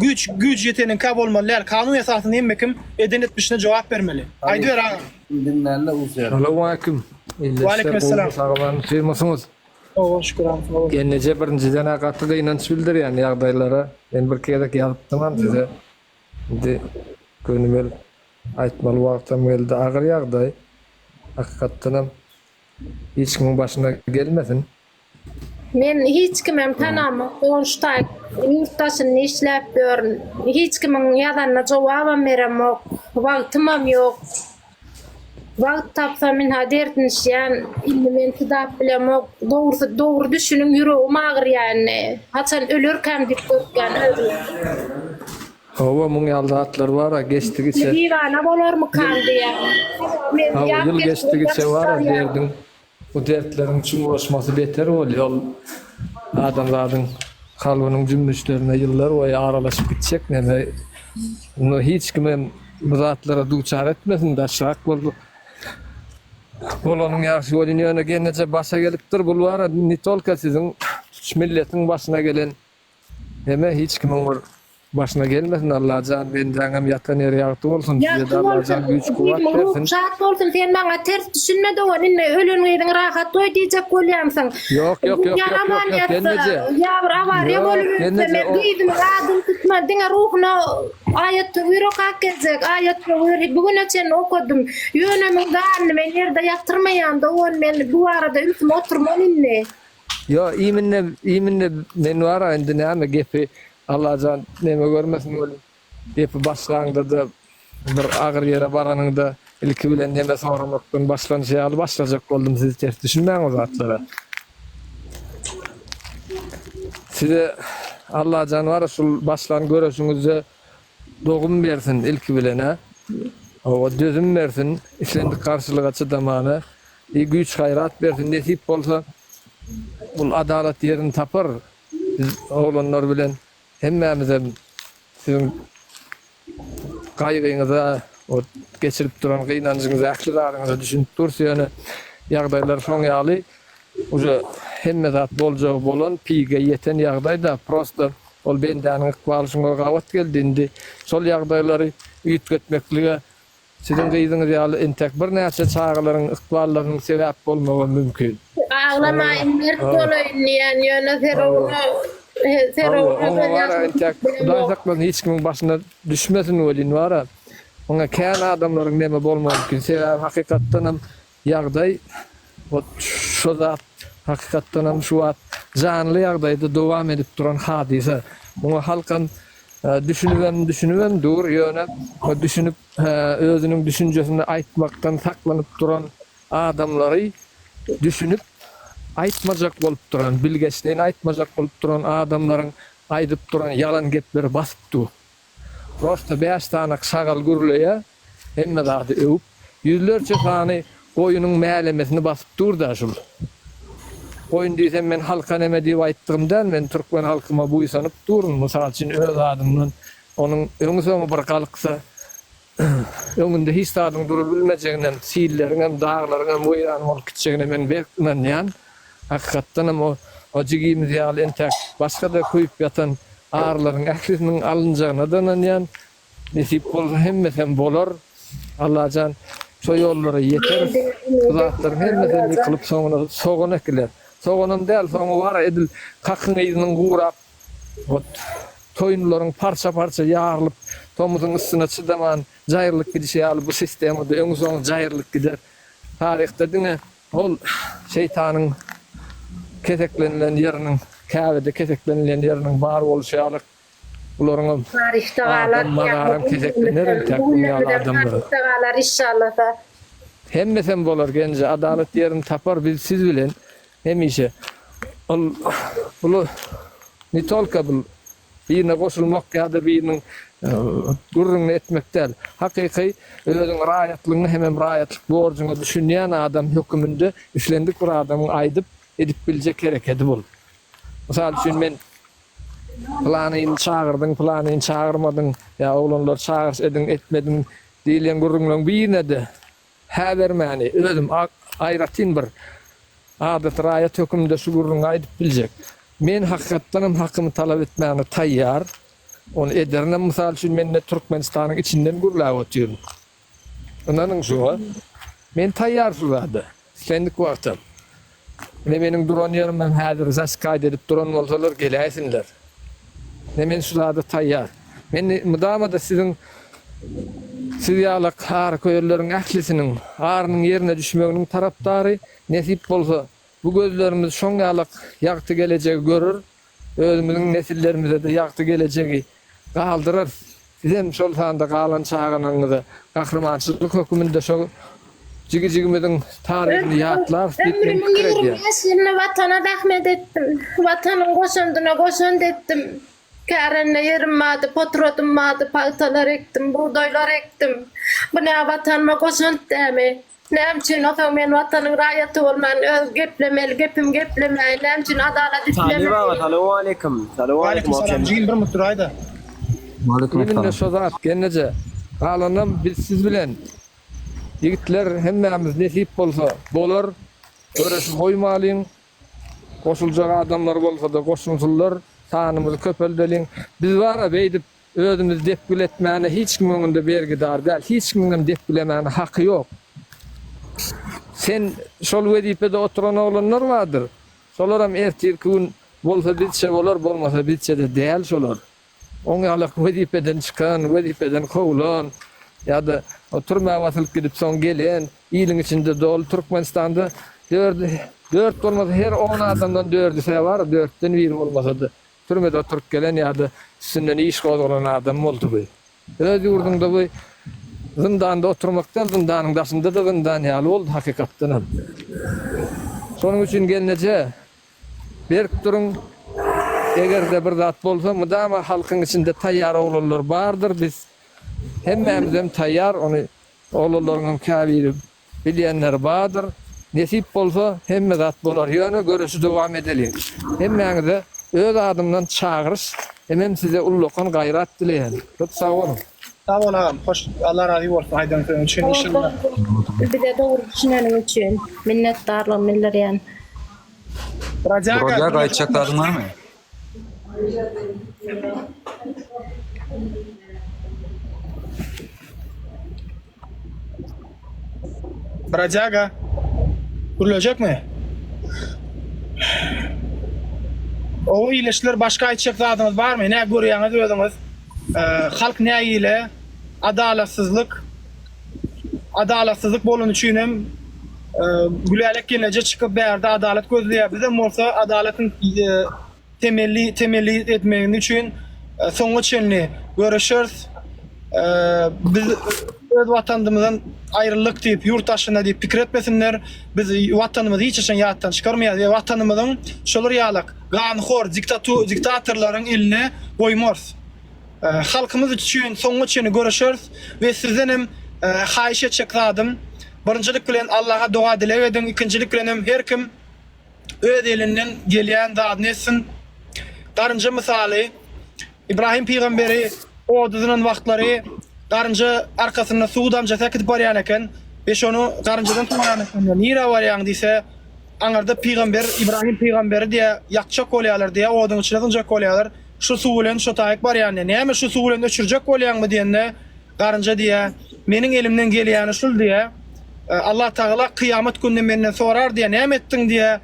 güýç güýji ýeteniňkä bolmaly däl. Kanun esasynda hemme kim eden etmişine jogap bermeli. Aýdyber agam. Diňlände user. Salowmaleýkim. Ildeşler Waleýkim gowmy sagman otyrmysyňyz? Hawa şükür agam sag bol. Gelneje birinjiden-ä gaty gynanç bildirýän ýagdaýlara. Men birki gezek ýazypdymam size. Indi gönümel aýtmaly wagtam geldi. Agyr ýagdaý. Hakykatdanam hiç kimiň başyna gelmesin. Men hiç kimem tanamok goňşy ýurt daşynda işläp ýörün. Hiç kimiň ýazanyna jogabam beremok. Wagtymam ýok. Wagt tapsam ynha derdinişýän. Indi men çydap bilemok. Dogrusy dogry düşüniň ýüregim agyrýar indi. Haçan ölerkäm diýip gorkýan özüm. Hawa muň ýaly zatlar bar-a geçdigiçe. Diwana bolarmykam diýýän. Hawa ýyl geçdigiçe bar-a derdiň Bu dertleriň çuňlaşmasy beter bolýar, ol adamzadyň kalbynyň jümmüşlerine ýyllar boýy aralaşyp gitjek neme. Muny hiç kimem bu zatlara duçar etmesin, daşrak bol bolanyň ýagşy welin ýöne gelneje başa gelipdir, bul bara ne tolko siziň tutuş milletiň başyna gelen Neme hiç kimiň bir başyna gelmesin Allajan bendäňem ýatan ýeri ýagty bolsun sizede Ýagty Allajan bolsun güýç kuwwat gyzymyň ruhy bersin. şat bolsun sen maňa ters düşünme dogan indi ölen gyzyňy rahat goý diýjek bolýansyň. Ýok ýok ýok ýok Ýaraman ýok ýok ýatsa gelneje ýa bir awariýa ýok bolup ölse gelneje men o gyzymyň adyny tutman diňe ruhuna aýat töwir okap geljek aýat töwir bu güne çenli okadym ýöne muň ganyny men ýerde ýatyrmaýan dogan men bu barada ümsüm oturman indi. Ýo iýminde iýminde men bara indi näme gepi Allajan neme görmesin welin gepi başlaňdada bir agyr ýere baranyňda ilki bilen neme soramakdan başlanyşy ýaly başlajak boldum siz ters düşünmäň o zatlara. Size Allajan bara şul başlan göreşiňizde dogum bersin ilki bilenä hawa dözüm bersin islendik garşylyga çydamana i güýç gaýrat bersin nesip bolsa Bul adalat ýerini tapar. Biz oglanlar bilen hemmämizem siziň gaýgyňyza, o geçirip duran gynanjyňyza, ähli zadyňyza düşünip durus. Ýöne ýagdaýlar şoň ýaly, uje hemme zat boljagy bolan, pige ýeten ýagdaý-da, prosto ol bendäniň ykbaly şuňa gabat geldi. Indi şol ýagdaýlary üýtgetmeklige Siziň gyzyňyz ýaly entek birnäçe çagalaryň ykballarynyň sebäp bolmagam mümkin. Aglamaýyn mert bolaýyn diýýän ýöne Ferowna. Hawa, oňa bar-a entäk Hudaý saklasyn hiç kimiň başyna düşmesin welin bar-a, oňa kän adamlaryň neme bolmagy mümkin. Sebäbi hakykatdanam ýagdaý ot şo zat hakykatdanam şu wagt janly ýagdaýda dowam edip duran hadysa. Muňa halkam düşünibem düşünibem dur, ýöne düşünip özüniň düşünjesini aýtmakdan saklanyp duran adamlary düşünip aýtmajak bolup duran, bilgeşleýin aýtmajak bolup duran adamlaryň aýdyp duran ýalan gepleri basyp dur. Prosta bäş sanak şagal gürleýä, hemme zady öwüp, ýüzlerçe sany goýunyň mälemesini basyp dur-da şul. Goýun diýsem men halka neme diýip aýtdygym däl, men türkmen halkyma buýsanyp durun, mysal üçin öz adymdan onuň öňi-soňy bir galksa, Öňünde hiç zadyň durubilmejeginem, silleriňem, daglaryňam weýran bolup gitjegine men berk ynanýan. Hakykatdanam o o jigimiz ýaly entäk başga-da köýüp ýatan arylaryň ählisiniň alynjagyna-da ynanýan. Nesip bolsa hemmesem bolar. Allajan şo ýollara ýeteris. Bu zatlaryň hemmesem ýykylyp soňuna sogan ekiler. Soganam däl, soňy bar-a edil kakyň yzynyň gurap Ot, toýunlaryň parça-parça ýarylyp, tomusyň ysyna çydaman jaýrylyp gidişi ýaly bu sistema-da öňi-soňy jaýrylyp gider. Taryhda diňe ol şeýtanyň keseklenilen ýeriniň, Käbede keseklenilen ýeriniň bar bolşy ýaly, bularyňam Taryhda galar, adam mazaram keseklener entäk bu bu ýaly günlerimiz adamlaryň. taryhda galar inşallasa. Hemmesem bolar Genje, adalat ýerini tapar biz siz bilen Hemişe ol bul ne tolko bul birine goşulmak ýa-da biriniň gürrüňini etmek däl. Hakyky özüň raýatlygyňa hemem raýatlyk borjuňa düşünýän adam höküminde islendik bir adamyň aýdyp edip biljek herekedi bul. Mysal üçin men pylanyny çagyrdyň, pylanyny çagyrmadyň ýa oglanlar çagyryş ediň etmediň diýilýän gürrüňleň birine-de Hä bermäni, özüm aýratyn bir adaty raýat höküminde şu gürrüňi aýdyp biljek. Men hakykatdanam hakymy talap etmäne taýýar. Ony ederinem, mysal üçin men ine Türkmenistanyň içinden gürläp otyryn. Ynanyň şuňa. Men taýýar şu zada. Islendik wagtam. Ine meniň duran ýerimem häzir zaskaýt edip duran bolsalar geläýsinler. Ine men şu zada taýýar. Men mydama-da siziň siz ýalak ary köýerleriň ählisiniň arynyň ýerine düşmeginiň tarapdary. Nesip bolsa bu gözlerimiz şoň ýalak ýagty gelejegi görer. Özümiziň nesillerimize-de ýagty gelejegi galdyrarys. Sizem şol sanda galan çagalaryňyza gahrymançylyk höküminde şol jigi-jigimiziň taryhyny ýatlarys diýip men Ömrümiň pikir 25 edýän. ýylyny Watana zähmet etdim. Watanyň goşandyna goşant etdim. Kärende ýerim bardy, potradym bardy, pagtalar ekdim, bugdaýlar ekdim. Bu nä Watanyma goşant dämi? Näme üçin osoň men watanyň raýaty bolman öz geplemeli gepim geplemäýin näme üçin adalat Talyp aga islemäýin. salowmaleýkim. Waleýkim Salowmaleýkim salam jigim bir mut duraýda. Waleýkim Ibinde essalam. şo zat gelneje. Galanam biz siz bilen. Ýigitler hemmämiz nesip bolsa bolar. Göreşi goýmalyň. Goşuljak adamlar bolsada goşulsynlar. Sanymyzy köpeldeliň. Biz bara beýdip Özümizi depgiletmäne hiç kimiň öňünde bergidar däl, hiç kimiňem depgilemäne haky ýok. Sen şol wezipede oturan oglanlar bardyr. Şolaram ertirki gün bolsa bizçe bolar, bolmasa bizçe-de däl şolar. Oň ýalak wezipeden çykan, wezipeden kowlan ýa-da türmä basylyp gidip soň gelen iliň içinde doly Türkmenistanda dördi, dört bolmasa her on adamdan dördüsä bar, dörtden biri bolmasa-da Türmede oturyp gelen ýa-da üstünden iş gozgalan adam boldy bu. Öz ýurduňda bu zyndanda oturmak däl, zyndanyň daşynda-da zyndan ýaly boldy hakykatdanam. Şonuň üçin gelneje, berk duruň, eger-de bir zat bolsa mydama halkyň içinde taýýar oglanlar bardyr, biz hemmämizem taýýar, ony oglanlaryňam käbiri Bilýänleri bardyr. Nesip bolsa hemme zat bolar. Ýöne göreşi dowam edeliň. Hemmäňize öz adymdan çagyryş hemem size ullakan gaýrat dileýän. Köp sag boluň. Sag bol agam hoş Allah razy bolsun aýdan sözüň üçin inşallah. Bize dogry düşüneniň üçin minnetdarlygymy bildirýän. Brodyaga Brodyaga aýtjak zadyň barmy? Brodyaga gürlejekmi? Oba ileşler başga aýtjak zadyňyz barmy? Nä görýäňiz özüňiz? Halk nägile, adalatsyzlyk adalatsyzlyk bolany üçin hem Gülälek gelneje çykyp bärde adalat gözleýär. Bizem bolsa adalatyň temelli temelli etmegini üçin soňa çenli göreşeris. Biz öz watandymyzdan aýryldyk diýip, ýurt daşynda diýip pikir etmesinler. Biz watanymyzy hiç haçan ýatdan çykarmaýarys we watanymyzyň şolar ýalak ganhor diktatorlaryň eline goýmarys. Halkymyz üçin soňuna çenli göreşeris we sizden hem haýyş etjek zadym, birinjilik bilen Allaha doga-dileg ediň, ikinjilik bilen hem her kim öz elinden gelýän zadyny etsin. Garynja mysaly, Ibrahim pygamberi oda zyňan wagtlary garynja arkasynda suw damjasy äkidip barýan eken we şony garynjadan soraýan ekenler, Nirä barýaň diýse, aňyrda pygamber Ibrahim pygamberi diýä ýakjak bolýarlar diýä, oduň içine zyňjak bolýarlar. Şu suw bilen şo taýyk barýan diýä. Näme şu suw bilen öçürjek bolýaňmy diýende, Garynja diýýär, Meniň elimden gelýäni şul diýýär. Allah Tagala kyýamat gününde menden sorar diýýär, näme etdiň diýýär.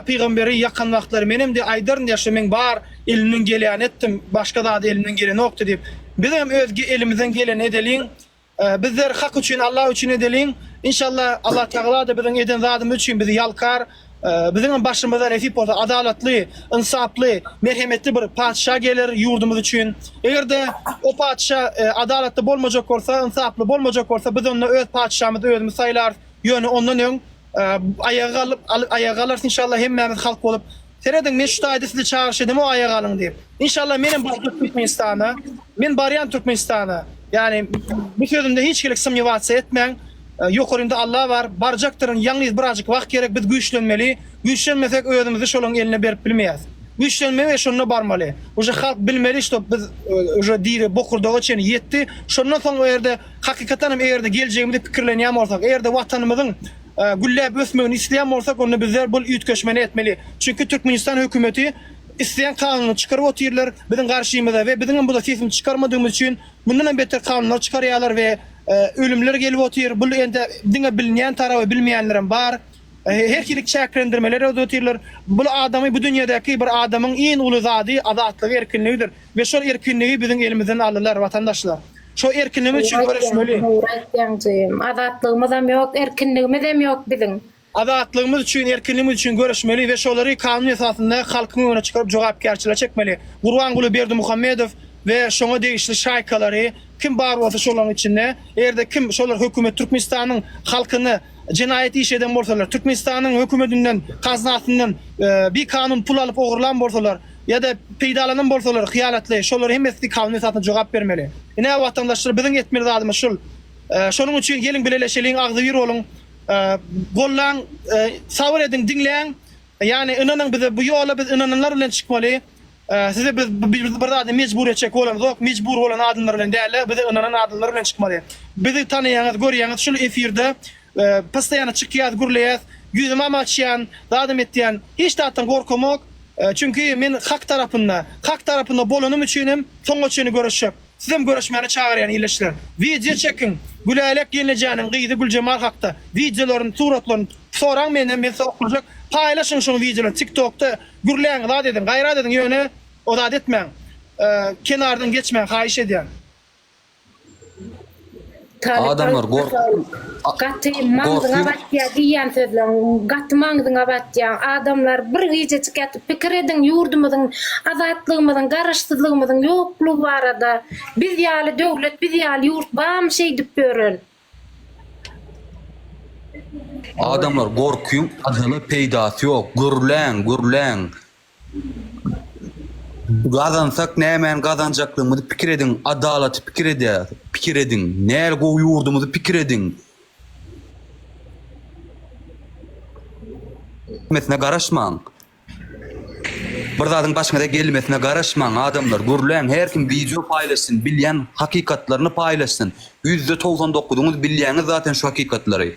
Pygamberi ýakan wagtlary menem diýýär, aýdaryn diýýär, şu meň bar elimden gelýäni etdim, başga zady elimden gelenokdy diýip. Bizem öz elimizden geleni edeliň. Bizler hak üçin, Allah üçin edeliň. Inşallah Allah Tagala-da biziň eden zadymyz üçin bizi ýalkar. Biziňem başymyza nesip bolsa adalatly, ynsaply, merhemetli bir patyşa geler ýurdumyz üçin. Eger-de o patyşa adalatly bolmajak bolsa, ynsaply bolmajak bolsa, biz onda öz patyşamyzy özümiz saýlarys. Ýöne ondan öň aýaga galyp, aýaga galarys inşallah hemmämiz halk bolup. Serediň men şu taýda sizi çagyryş edemok aýaga galyň diýip. Inşallah menem barjak Türkmenistana. Men barýan Türkmenistana. Ýani bu sözümde hiç hili sumnewasiýa etmäň. Ýokarynda Alla bar. Barjakdyryn. Ýalňyz birazjyk wagt gerek. Biz güýçlenmeli. Güýçlenmesek özümizi şolaň eline berip bilmeýäs. Güýçlenmeli we şonda barmaly. Uje halk bilmeli şto biz uje diri bokurdaga çenli ýetdi. Şondan soň o ýerde hakykatdan hem egerde geljegimizi pikirlenýän bolsak, egerde watanymyzyň gülläp ösmegini isleýän bolsak onda bizler bul üýtgeşmeni etmeli. Çünki Türkmenistan hökümeti isleýän kanunyny çykaryp otyrlar biziň garşymyza we biziň hem buda sesimizi çykarmadygymyz üçin mundan hem beter kanunlar çykarýarlar we ölümler gelip otyr. Bul ende diňe bilinýän taraby bilmeýänlerem bar. Her hili çäklendirmeler edip otyrlar. Bul adamy bu dünýedäki bir adamyň iň uly zady azatlygy erkinligidir we şol erkinligi biziň elimizden aldylar watandaşlar. Şo erkinligimiz üçin göreşmeli. Dogry aýtýaň jigim. Azatlygymyzam ýok, erkinligimizem ýok biziň. Azatlygymyz üçin, erkinligimiz üçin göreşmeli we şolary kanun esasynda halkyň öňüne çykaryp jogapkärçilige çekmeli. Gurbanguly Berdimuhamedow we şoňa degişli şaýkalary kim bar bolsa şolaryň içinde, eger-de kim şolar hökümet Türkmenistanyň halkyny jenaýat iş eden bolsalar, Türkmenistanyň hökümetinden, gaznasyndan bikanun pul alyp ogurlan bolsalar, ýa-da peýdalanan bolsalar hyýanatly, şolar hemmesi kanun esasynda jogap bermeli. Ine watandaşlar biziň etmeli zadymyz şul. Şonuň üçin geliň bileleşeliň, agzybir boluň, gollaň, sabyr ediň, diňläň. Ýagny ynanyň bize bu ýola biz ynananlar bilen çykmaly. Size biz bir zada mejbur etjek bolamzok, mejbur bolan adamlar bilen däl-de, bize ynanan adamlar bilen çykmaly. Bizi tanaýaňyz, görýäňiz şul efirde postoýanno çykýas, gürleýäs, ýüzümem açýan, zadam etýän, hiç zatdan gorkamok. Çünki men hak tarapynda, hak tarapynda bolanym üçin hem soňa çenli göreşjek. Sizem göreşmäne çagyrýan ildeşler. Wideo çekiň, Gülälek gelnejäniň gyzy Güljemal hakda wideolaryny, suratlaryny soraň menden, men size oklajak. Paýlaşyň şoň wideolaryny tiktokda, gürläň, zat ediň, gaýrat ediň, ýöne o zat etmäň. Kenardan geçmäň, haýyş edýän. Adamlar gork Gaty maňzyňa batýa diýýän sözleň gaty maňzyňa batýa adamlar bir gijejik ýatyp pikir ediň ýurdumyzyň azatlygymyzyň garaşsyzlygymyzyň ýoklugy barada biz ýaly döwlet biz ýaly ýurt bamy şeýdip ýören. Adamlar gorkyň ajala peýdasy ýok gürläň gürläň Gazansak nämäni gazanjaklygymyzy pikir ediň, adalaty pikir edýäs, pikir ediň, näl gowy ýurdumyzy pikir ediň. Gelmesine garaşmaň. Bir zadyň başyňyza gelmesine garaşmaň adamlar, gürläň, her kim wideo paýlaşsyn, bilýän hakykatlaryny paýlaşsyn. 99%-yňyz bilýäňiz zaten şu hakykatlary.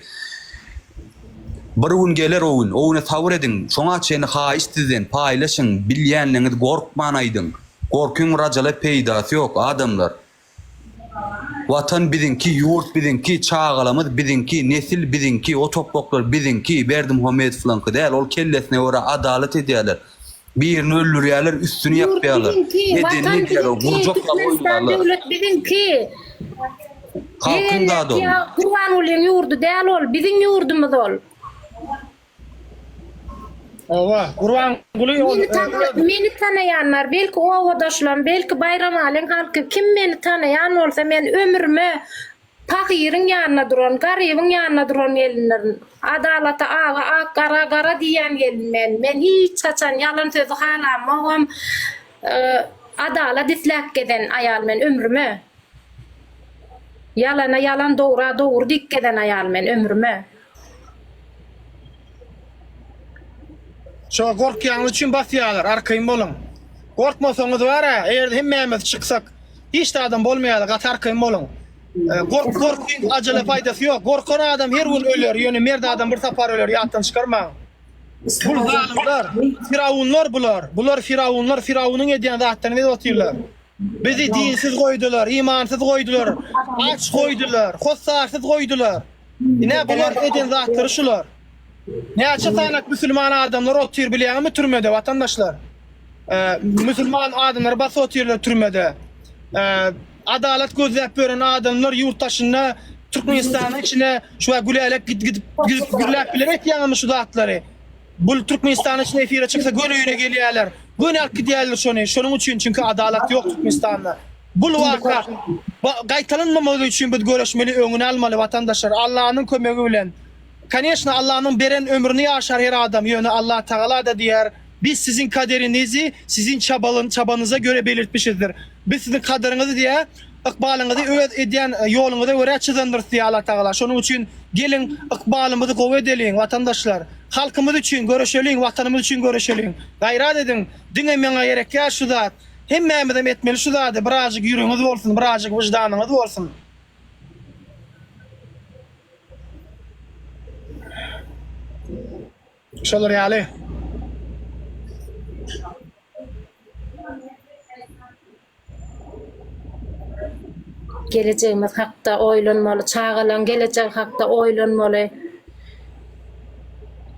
Bir gün geler o gün, o güne sabyr ediň, şoňa çenli haýyşt sizden, paýlaşyň, bilýänligiňizi gorkman aýdyň. Gorkyň bir ajala peýdasy ýok, adamlar. Watan biziňki, ýurt biziňki, çagalamyz biziňki, nesil biziňki, o topbaklar biziňki, Berdimuhamedowlaňky däl, ol kellesine görä adalat edýärler. Birini öldürýärler, üstüni Ýurt ýapýarlar. biziňki, Edenini watan edýärler, biziňki, gurjak ýaly Türkmenistan oýnaýarlar. döwlet biziňki. Halkyň Egenler zady ol. ýa Gurbangulyň ýurdy däl ol, biziň ýurdumyz ol. Hawa, Gurbanguly ol Meni tana meni tanaýanlar, belki obadaşlarym, belki Baýramalyň halky kim meni tanaýan bolsa men ömrüme Pahyryň ýanynda duran, garybyň ýanynda duran gelindirin. Adalata aga ak, gara gara diýýän gelin men. Men hiç haçan ýalan sözi halamogam. Adalat isläp gezen aýal men ömrüme. Ýalana ýalan dogra dogry diýip gezen aýal men ömrüme. Şo gorkýaňyz üçin basýarlar, arkaýyn boluň. Gorkmasaňyz bar-a, eger hemmämiz çyksak, hiç zadam bolmaýar, gaty arkaýyn boluň. Gork gorkyň ajala paýdasy ýok. Gorkan adam her gün öler, ýöne mert adam bir sapar öler, ýatdan çykarmaň. Bul zalymlar, firawunlar bular. Bular firawunlar, firawunyň edýän zatlaryny edip otyrlar. Bizi dinsiz goýdular, imansyz goýdular, aç goýdular, hossarsyz goýdular. Ine bular eden zatlary şular. Näçe sanak müsülman adamlar otyr bilýäňizmi türmede watandaşlar? Müsülman adamlary basyp otyrlar türmede. Adalat gözläp ýören adamlar ýurt daşynda Türkmenistanyň içine şu Gülälek gidip gidip gürläp biler etýäňizmi şu zatlary? Bul Türkmenistanyň içine efire çyksa göni öýüne gelýärler. Göni alyp gidýärler şony. Şonuň üçin çünki adalat ýok Türkmenistanda. Bul waka gaýtalanmamagy üçin biz göreşmeli öňüni almaly watandaşlar Allanyň kömegi bilen. Koneşno Allanyň beren ömrüni ýaşar her adam ýöne Allah Tagala-da diýýär biz siziň kaderinizi siziň çabanyza göre belirtmişizdir. Biz siziň kadyryňyzy diýýär ykbalyňyzy öz edýän ýoluňyza görä çyzandyrys diýýär Allah Tagala. Şonuň üçin geliň ykbalymyzy gowy edeliň watandaşlar. Halkymyz üçin göreşeliň watanymyz üçin göreşeliň. Gaýrat ediň diňe maňa gerekýär şu zat. Hemmämizem etmeli şu zady birazjyk ýüregiňiz bolsun birazjyk wyždanyňyz bolsun. Şolar ýaly. Gelejegimiz hakda oýlanmaly, çagalaň gelejegi hakda oýlanmaly.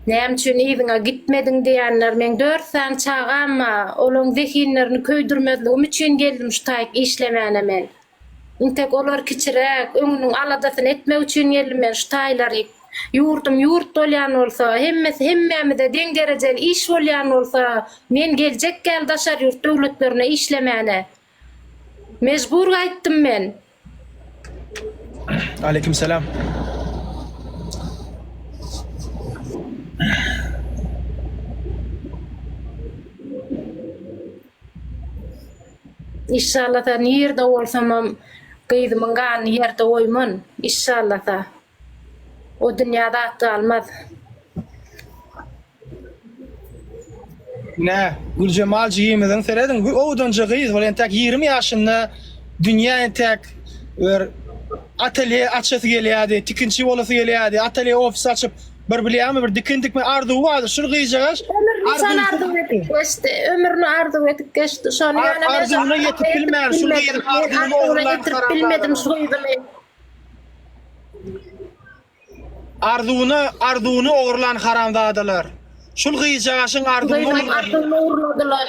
Näme üçin yzyňa gitmediň diýenler, meň dört sany çagam bar, olaň zehinlerini köýdürmezligim üçin geldim şu taýyk işlemäne men. Intek olar kiçiräk, öňüniň aladasyny etmek üçin geldim men şu taýlary. Ýurdum ýurt bolýan bolsa, hemmesi hemmämize deň derejeli iş bolýan bolsa, men geljek ýaly daşary ýurt döwletlerine işlemäne. Mejbur gaýtdym men. Aleýkum salam. Işşallasa nirde bolsamam gyzymyň ganyny ýerde goýman. Işşallasa. O dünýä zat galmaz. Ine, Güljemal jigimiziň serediň, bu owadanja gyz, ol entäk 20 ýaşynda dünýä entäk bir atelýe açasy gelýärdi, tikinçi bolasy gelýärdi, atelýe ofis açyp, bir bilýäňmi, bir dikin dikme arzuwy bardy. Şul gyzjagaz Ömrüni şony arzuw edip geçdi. Ömrüni arzuw edip geçdi. Şony ýöne men arzuwyna ýetip bilmän, şul gyzyň arzuwyny ogurlan ýetirip bilmedim şu gyzymy. Arzuwyny arzuwyny ogurlan haramzadalar. Şul gyzjagaşyň arzuwyny Gyzyň arzuwyny ogurladylar.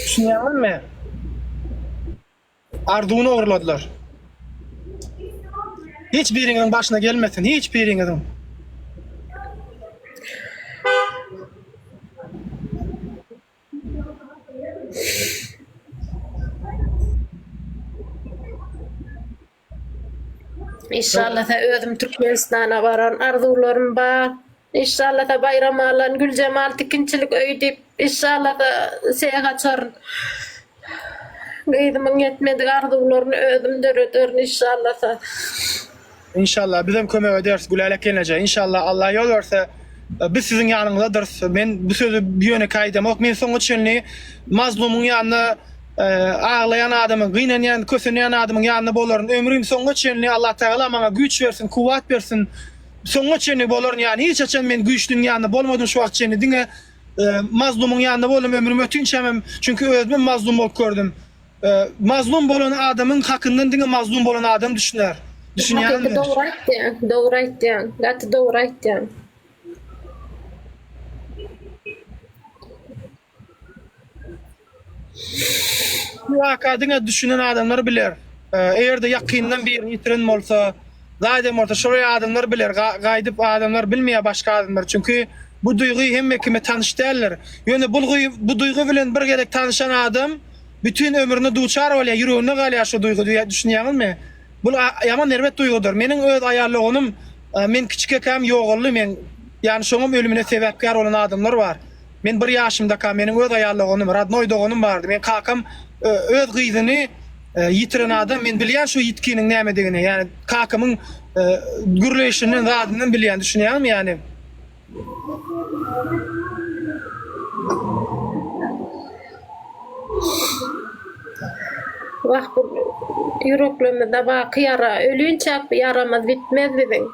Düşünýäňizmi? Arzuwyny ogurladylar. Hiç biriňiziň başyna gelmesin, hiç biriňiziň. Inşallasa özüm Türkmenistana baran arzuwlarym bar. Inşallasa Baýramalan Güljemal tikinçilik öýi diýip inşallasa seh açaryn. Gyzymyň ýetmedik arzuwlaryny özüm dörederin inşallasa. Inşallah bizem kömek ederis Gülälek gelneje inşallah Allah ýol berse biz siziň ýanyňyzdadyrys men bu sözi ýönekeý aýdamok men soňa çenli mazlumyň ýanynda aglaýan adamyň gynanýan kösenýän adamyň ýanynda bolaryn ömrüm soňuna çenli Allah tagala maňa güýç bersin kuwwat bersin soňuna çenli bolaryn ýani hiç haçan men güýçlüň ýanynda bolmadym şu wagt çenli diňe mazlumyň ýanynda boldum ömrüm ötinçämem çünki özümem mazlum bolup gördüm Mazlum bolan adamyň hakyndan diňe mazlum bolan adam düşüner. Düşünýäňmi? Hakyky dogry aýtýaň, dogry aýtýaň, gaty dogry aýtýaň. Bu waka diňe düşünen adamlar biler. Eger-de ýakyndan birini ýitiren bolsa, zat eden bolsa şol adamlar biler. Gaýdyp adamlar bilmeýär başga adamlar. Çünki bu duýgy hemme kime tanyş däldir. Ýöne bu bu duýgy bilen bir gezek tanyşan adam bütin ömrüne duçar bolýar, ýüreginde galýar şu duýgy düşünýäňizmi? Bu ýaman erbet duýgudyr. Meniň öz aýal doganym men kiçikekäm ýogaldy men ýagny şoňam ölümine sebäpkär bolan adamlar bar. Men bir ýaşymdaka meniň öz aýal doganym, radnoý doganym bardy. Meň kakam öz gyzyny ýitiren adam. Men bilýän şu ýitginiň nämedigini. Ýagny kakamyň gürleýşinden, zadyndan bilýän, düşünýäňmi ýagny? Wah bu ýüreklerimizde baky ýara, ölinçäk bu ýaramyz bitmez biziň.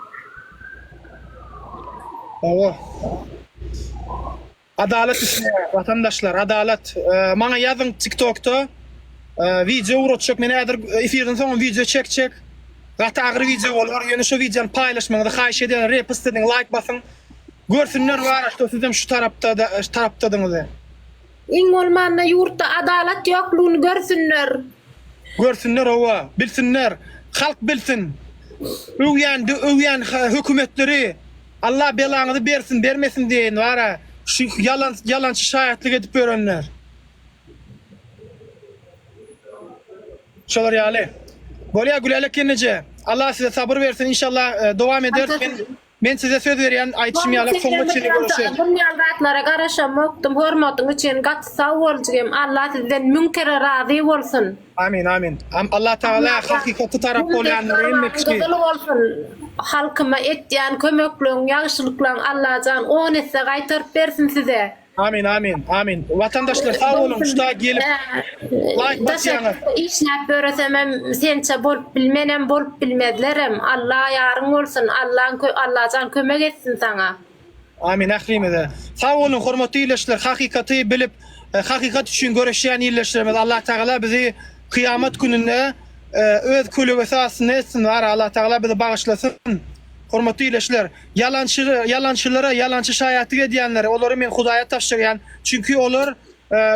Hawa. Adalat isleýär watandaşlar adalat. Maňa ýazyň tiktokda wideo ugratjak men häzir efirden soňam wideo çekjek. Gaty agyr wideo bolar ýöne şo wideony paýlaşmagyňyzy haýyş edýän repost ediň laýk basyň. Görsünler bara şo sizem şu tarapda tarapdadyňyzy. Iň bolmanda ýurtda adalat ýoklugyny görsünler. Görsünler hawa bilsinler halk bilsin öwýän öwýän hökümetleri Allah belaňyzy bersin bermesin diýeýin bara şu ýalan ýalançy şaýatlyk edip ýörenler. Şolar ýaly. Bolýa Gülälek gelneje. Allah size sabyr bersin inşallah dowam ederis men men size söz berýän aýdyşym ýaly soňuna çenli göreşeris. Bun ýaly zatlara garaşamokdym hormatyň üçin gaty sag bol jigim Allah sizden müň kere razy bolsun. Amin amin. Allah Tagala hakykaty tarap bolýanlara hemme kişi. Gyzyl bolsun. Halkyma etýän kömekligiň ýagşylyklaň Allajan on esse gaýtaryp bersin size. Amin amin amin. Watandaşlar sag boluň şuta gelip laýk basýaňyz. Işläp ýöresemem sençe bolup bilmenem bolup bilmezlerem Alla ýaryň bolsun Allaň Allajan kömek etsin saňa. Amin ählimize. Sag boluň hormatly ildeşler hakykaty bilip hakykat üçin göreşýän ildeşlerimiz Allah Tagala bizi kyýamat gününde öz kölegesi astynda etsin wara Allah Tagala bizi bagyşlasyn hormatly ildeşler ýalançy ýalançylara ýalançy şaýatlyk edýänlere olary men Hudaýa tabşyrýan çünki olar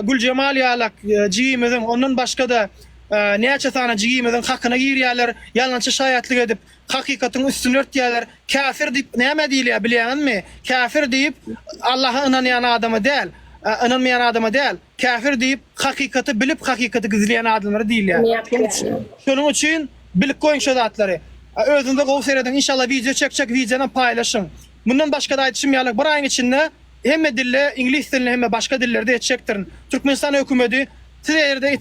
Güljemal ýalak jigimiziň ondan başgada näçe sany jigimiziň hakyna girýärler ýalançy şaýatlyk edip Hakykatyň üstüni örtýärler. Käfir diýip nämä diýilýär bilýäňizmi? Käfir diýip Allaha ynanýan adama däl, ynanmaýan adama däl. Käfir diýip hakykaty bilip hakykaty gizleýän adamlara diýilýär. Şonuň üçin bilip goýuň şo zatlary. Özüňize gowy serediň inşallah wideo çekjek wideonam paýlaşyň. Mundan başgada aýdyşym ýaly bir aýyň içinde hemme dilde iňlis dilinde hemme başga dillerde etjekdirin. Türkmenistan hökümedi siz eger-de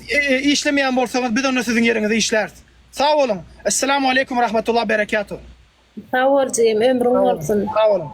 işlemeýän bolsaňyz biz onda siziň ýeriňize işläris. Sag boluň. Esselamu aleýkum rahmetullah berekatuh. Sag bol jigim ömrüň bolsun. Sag boluň.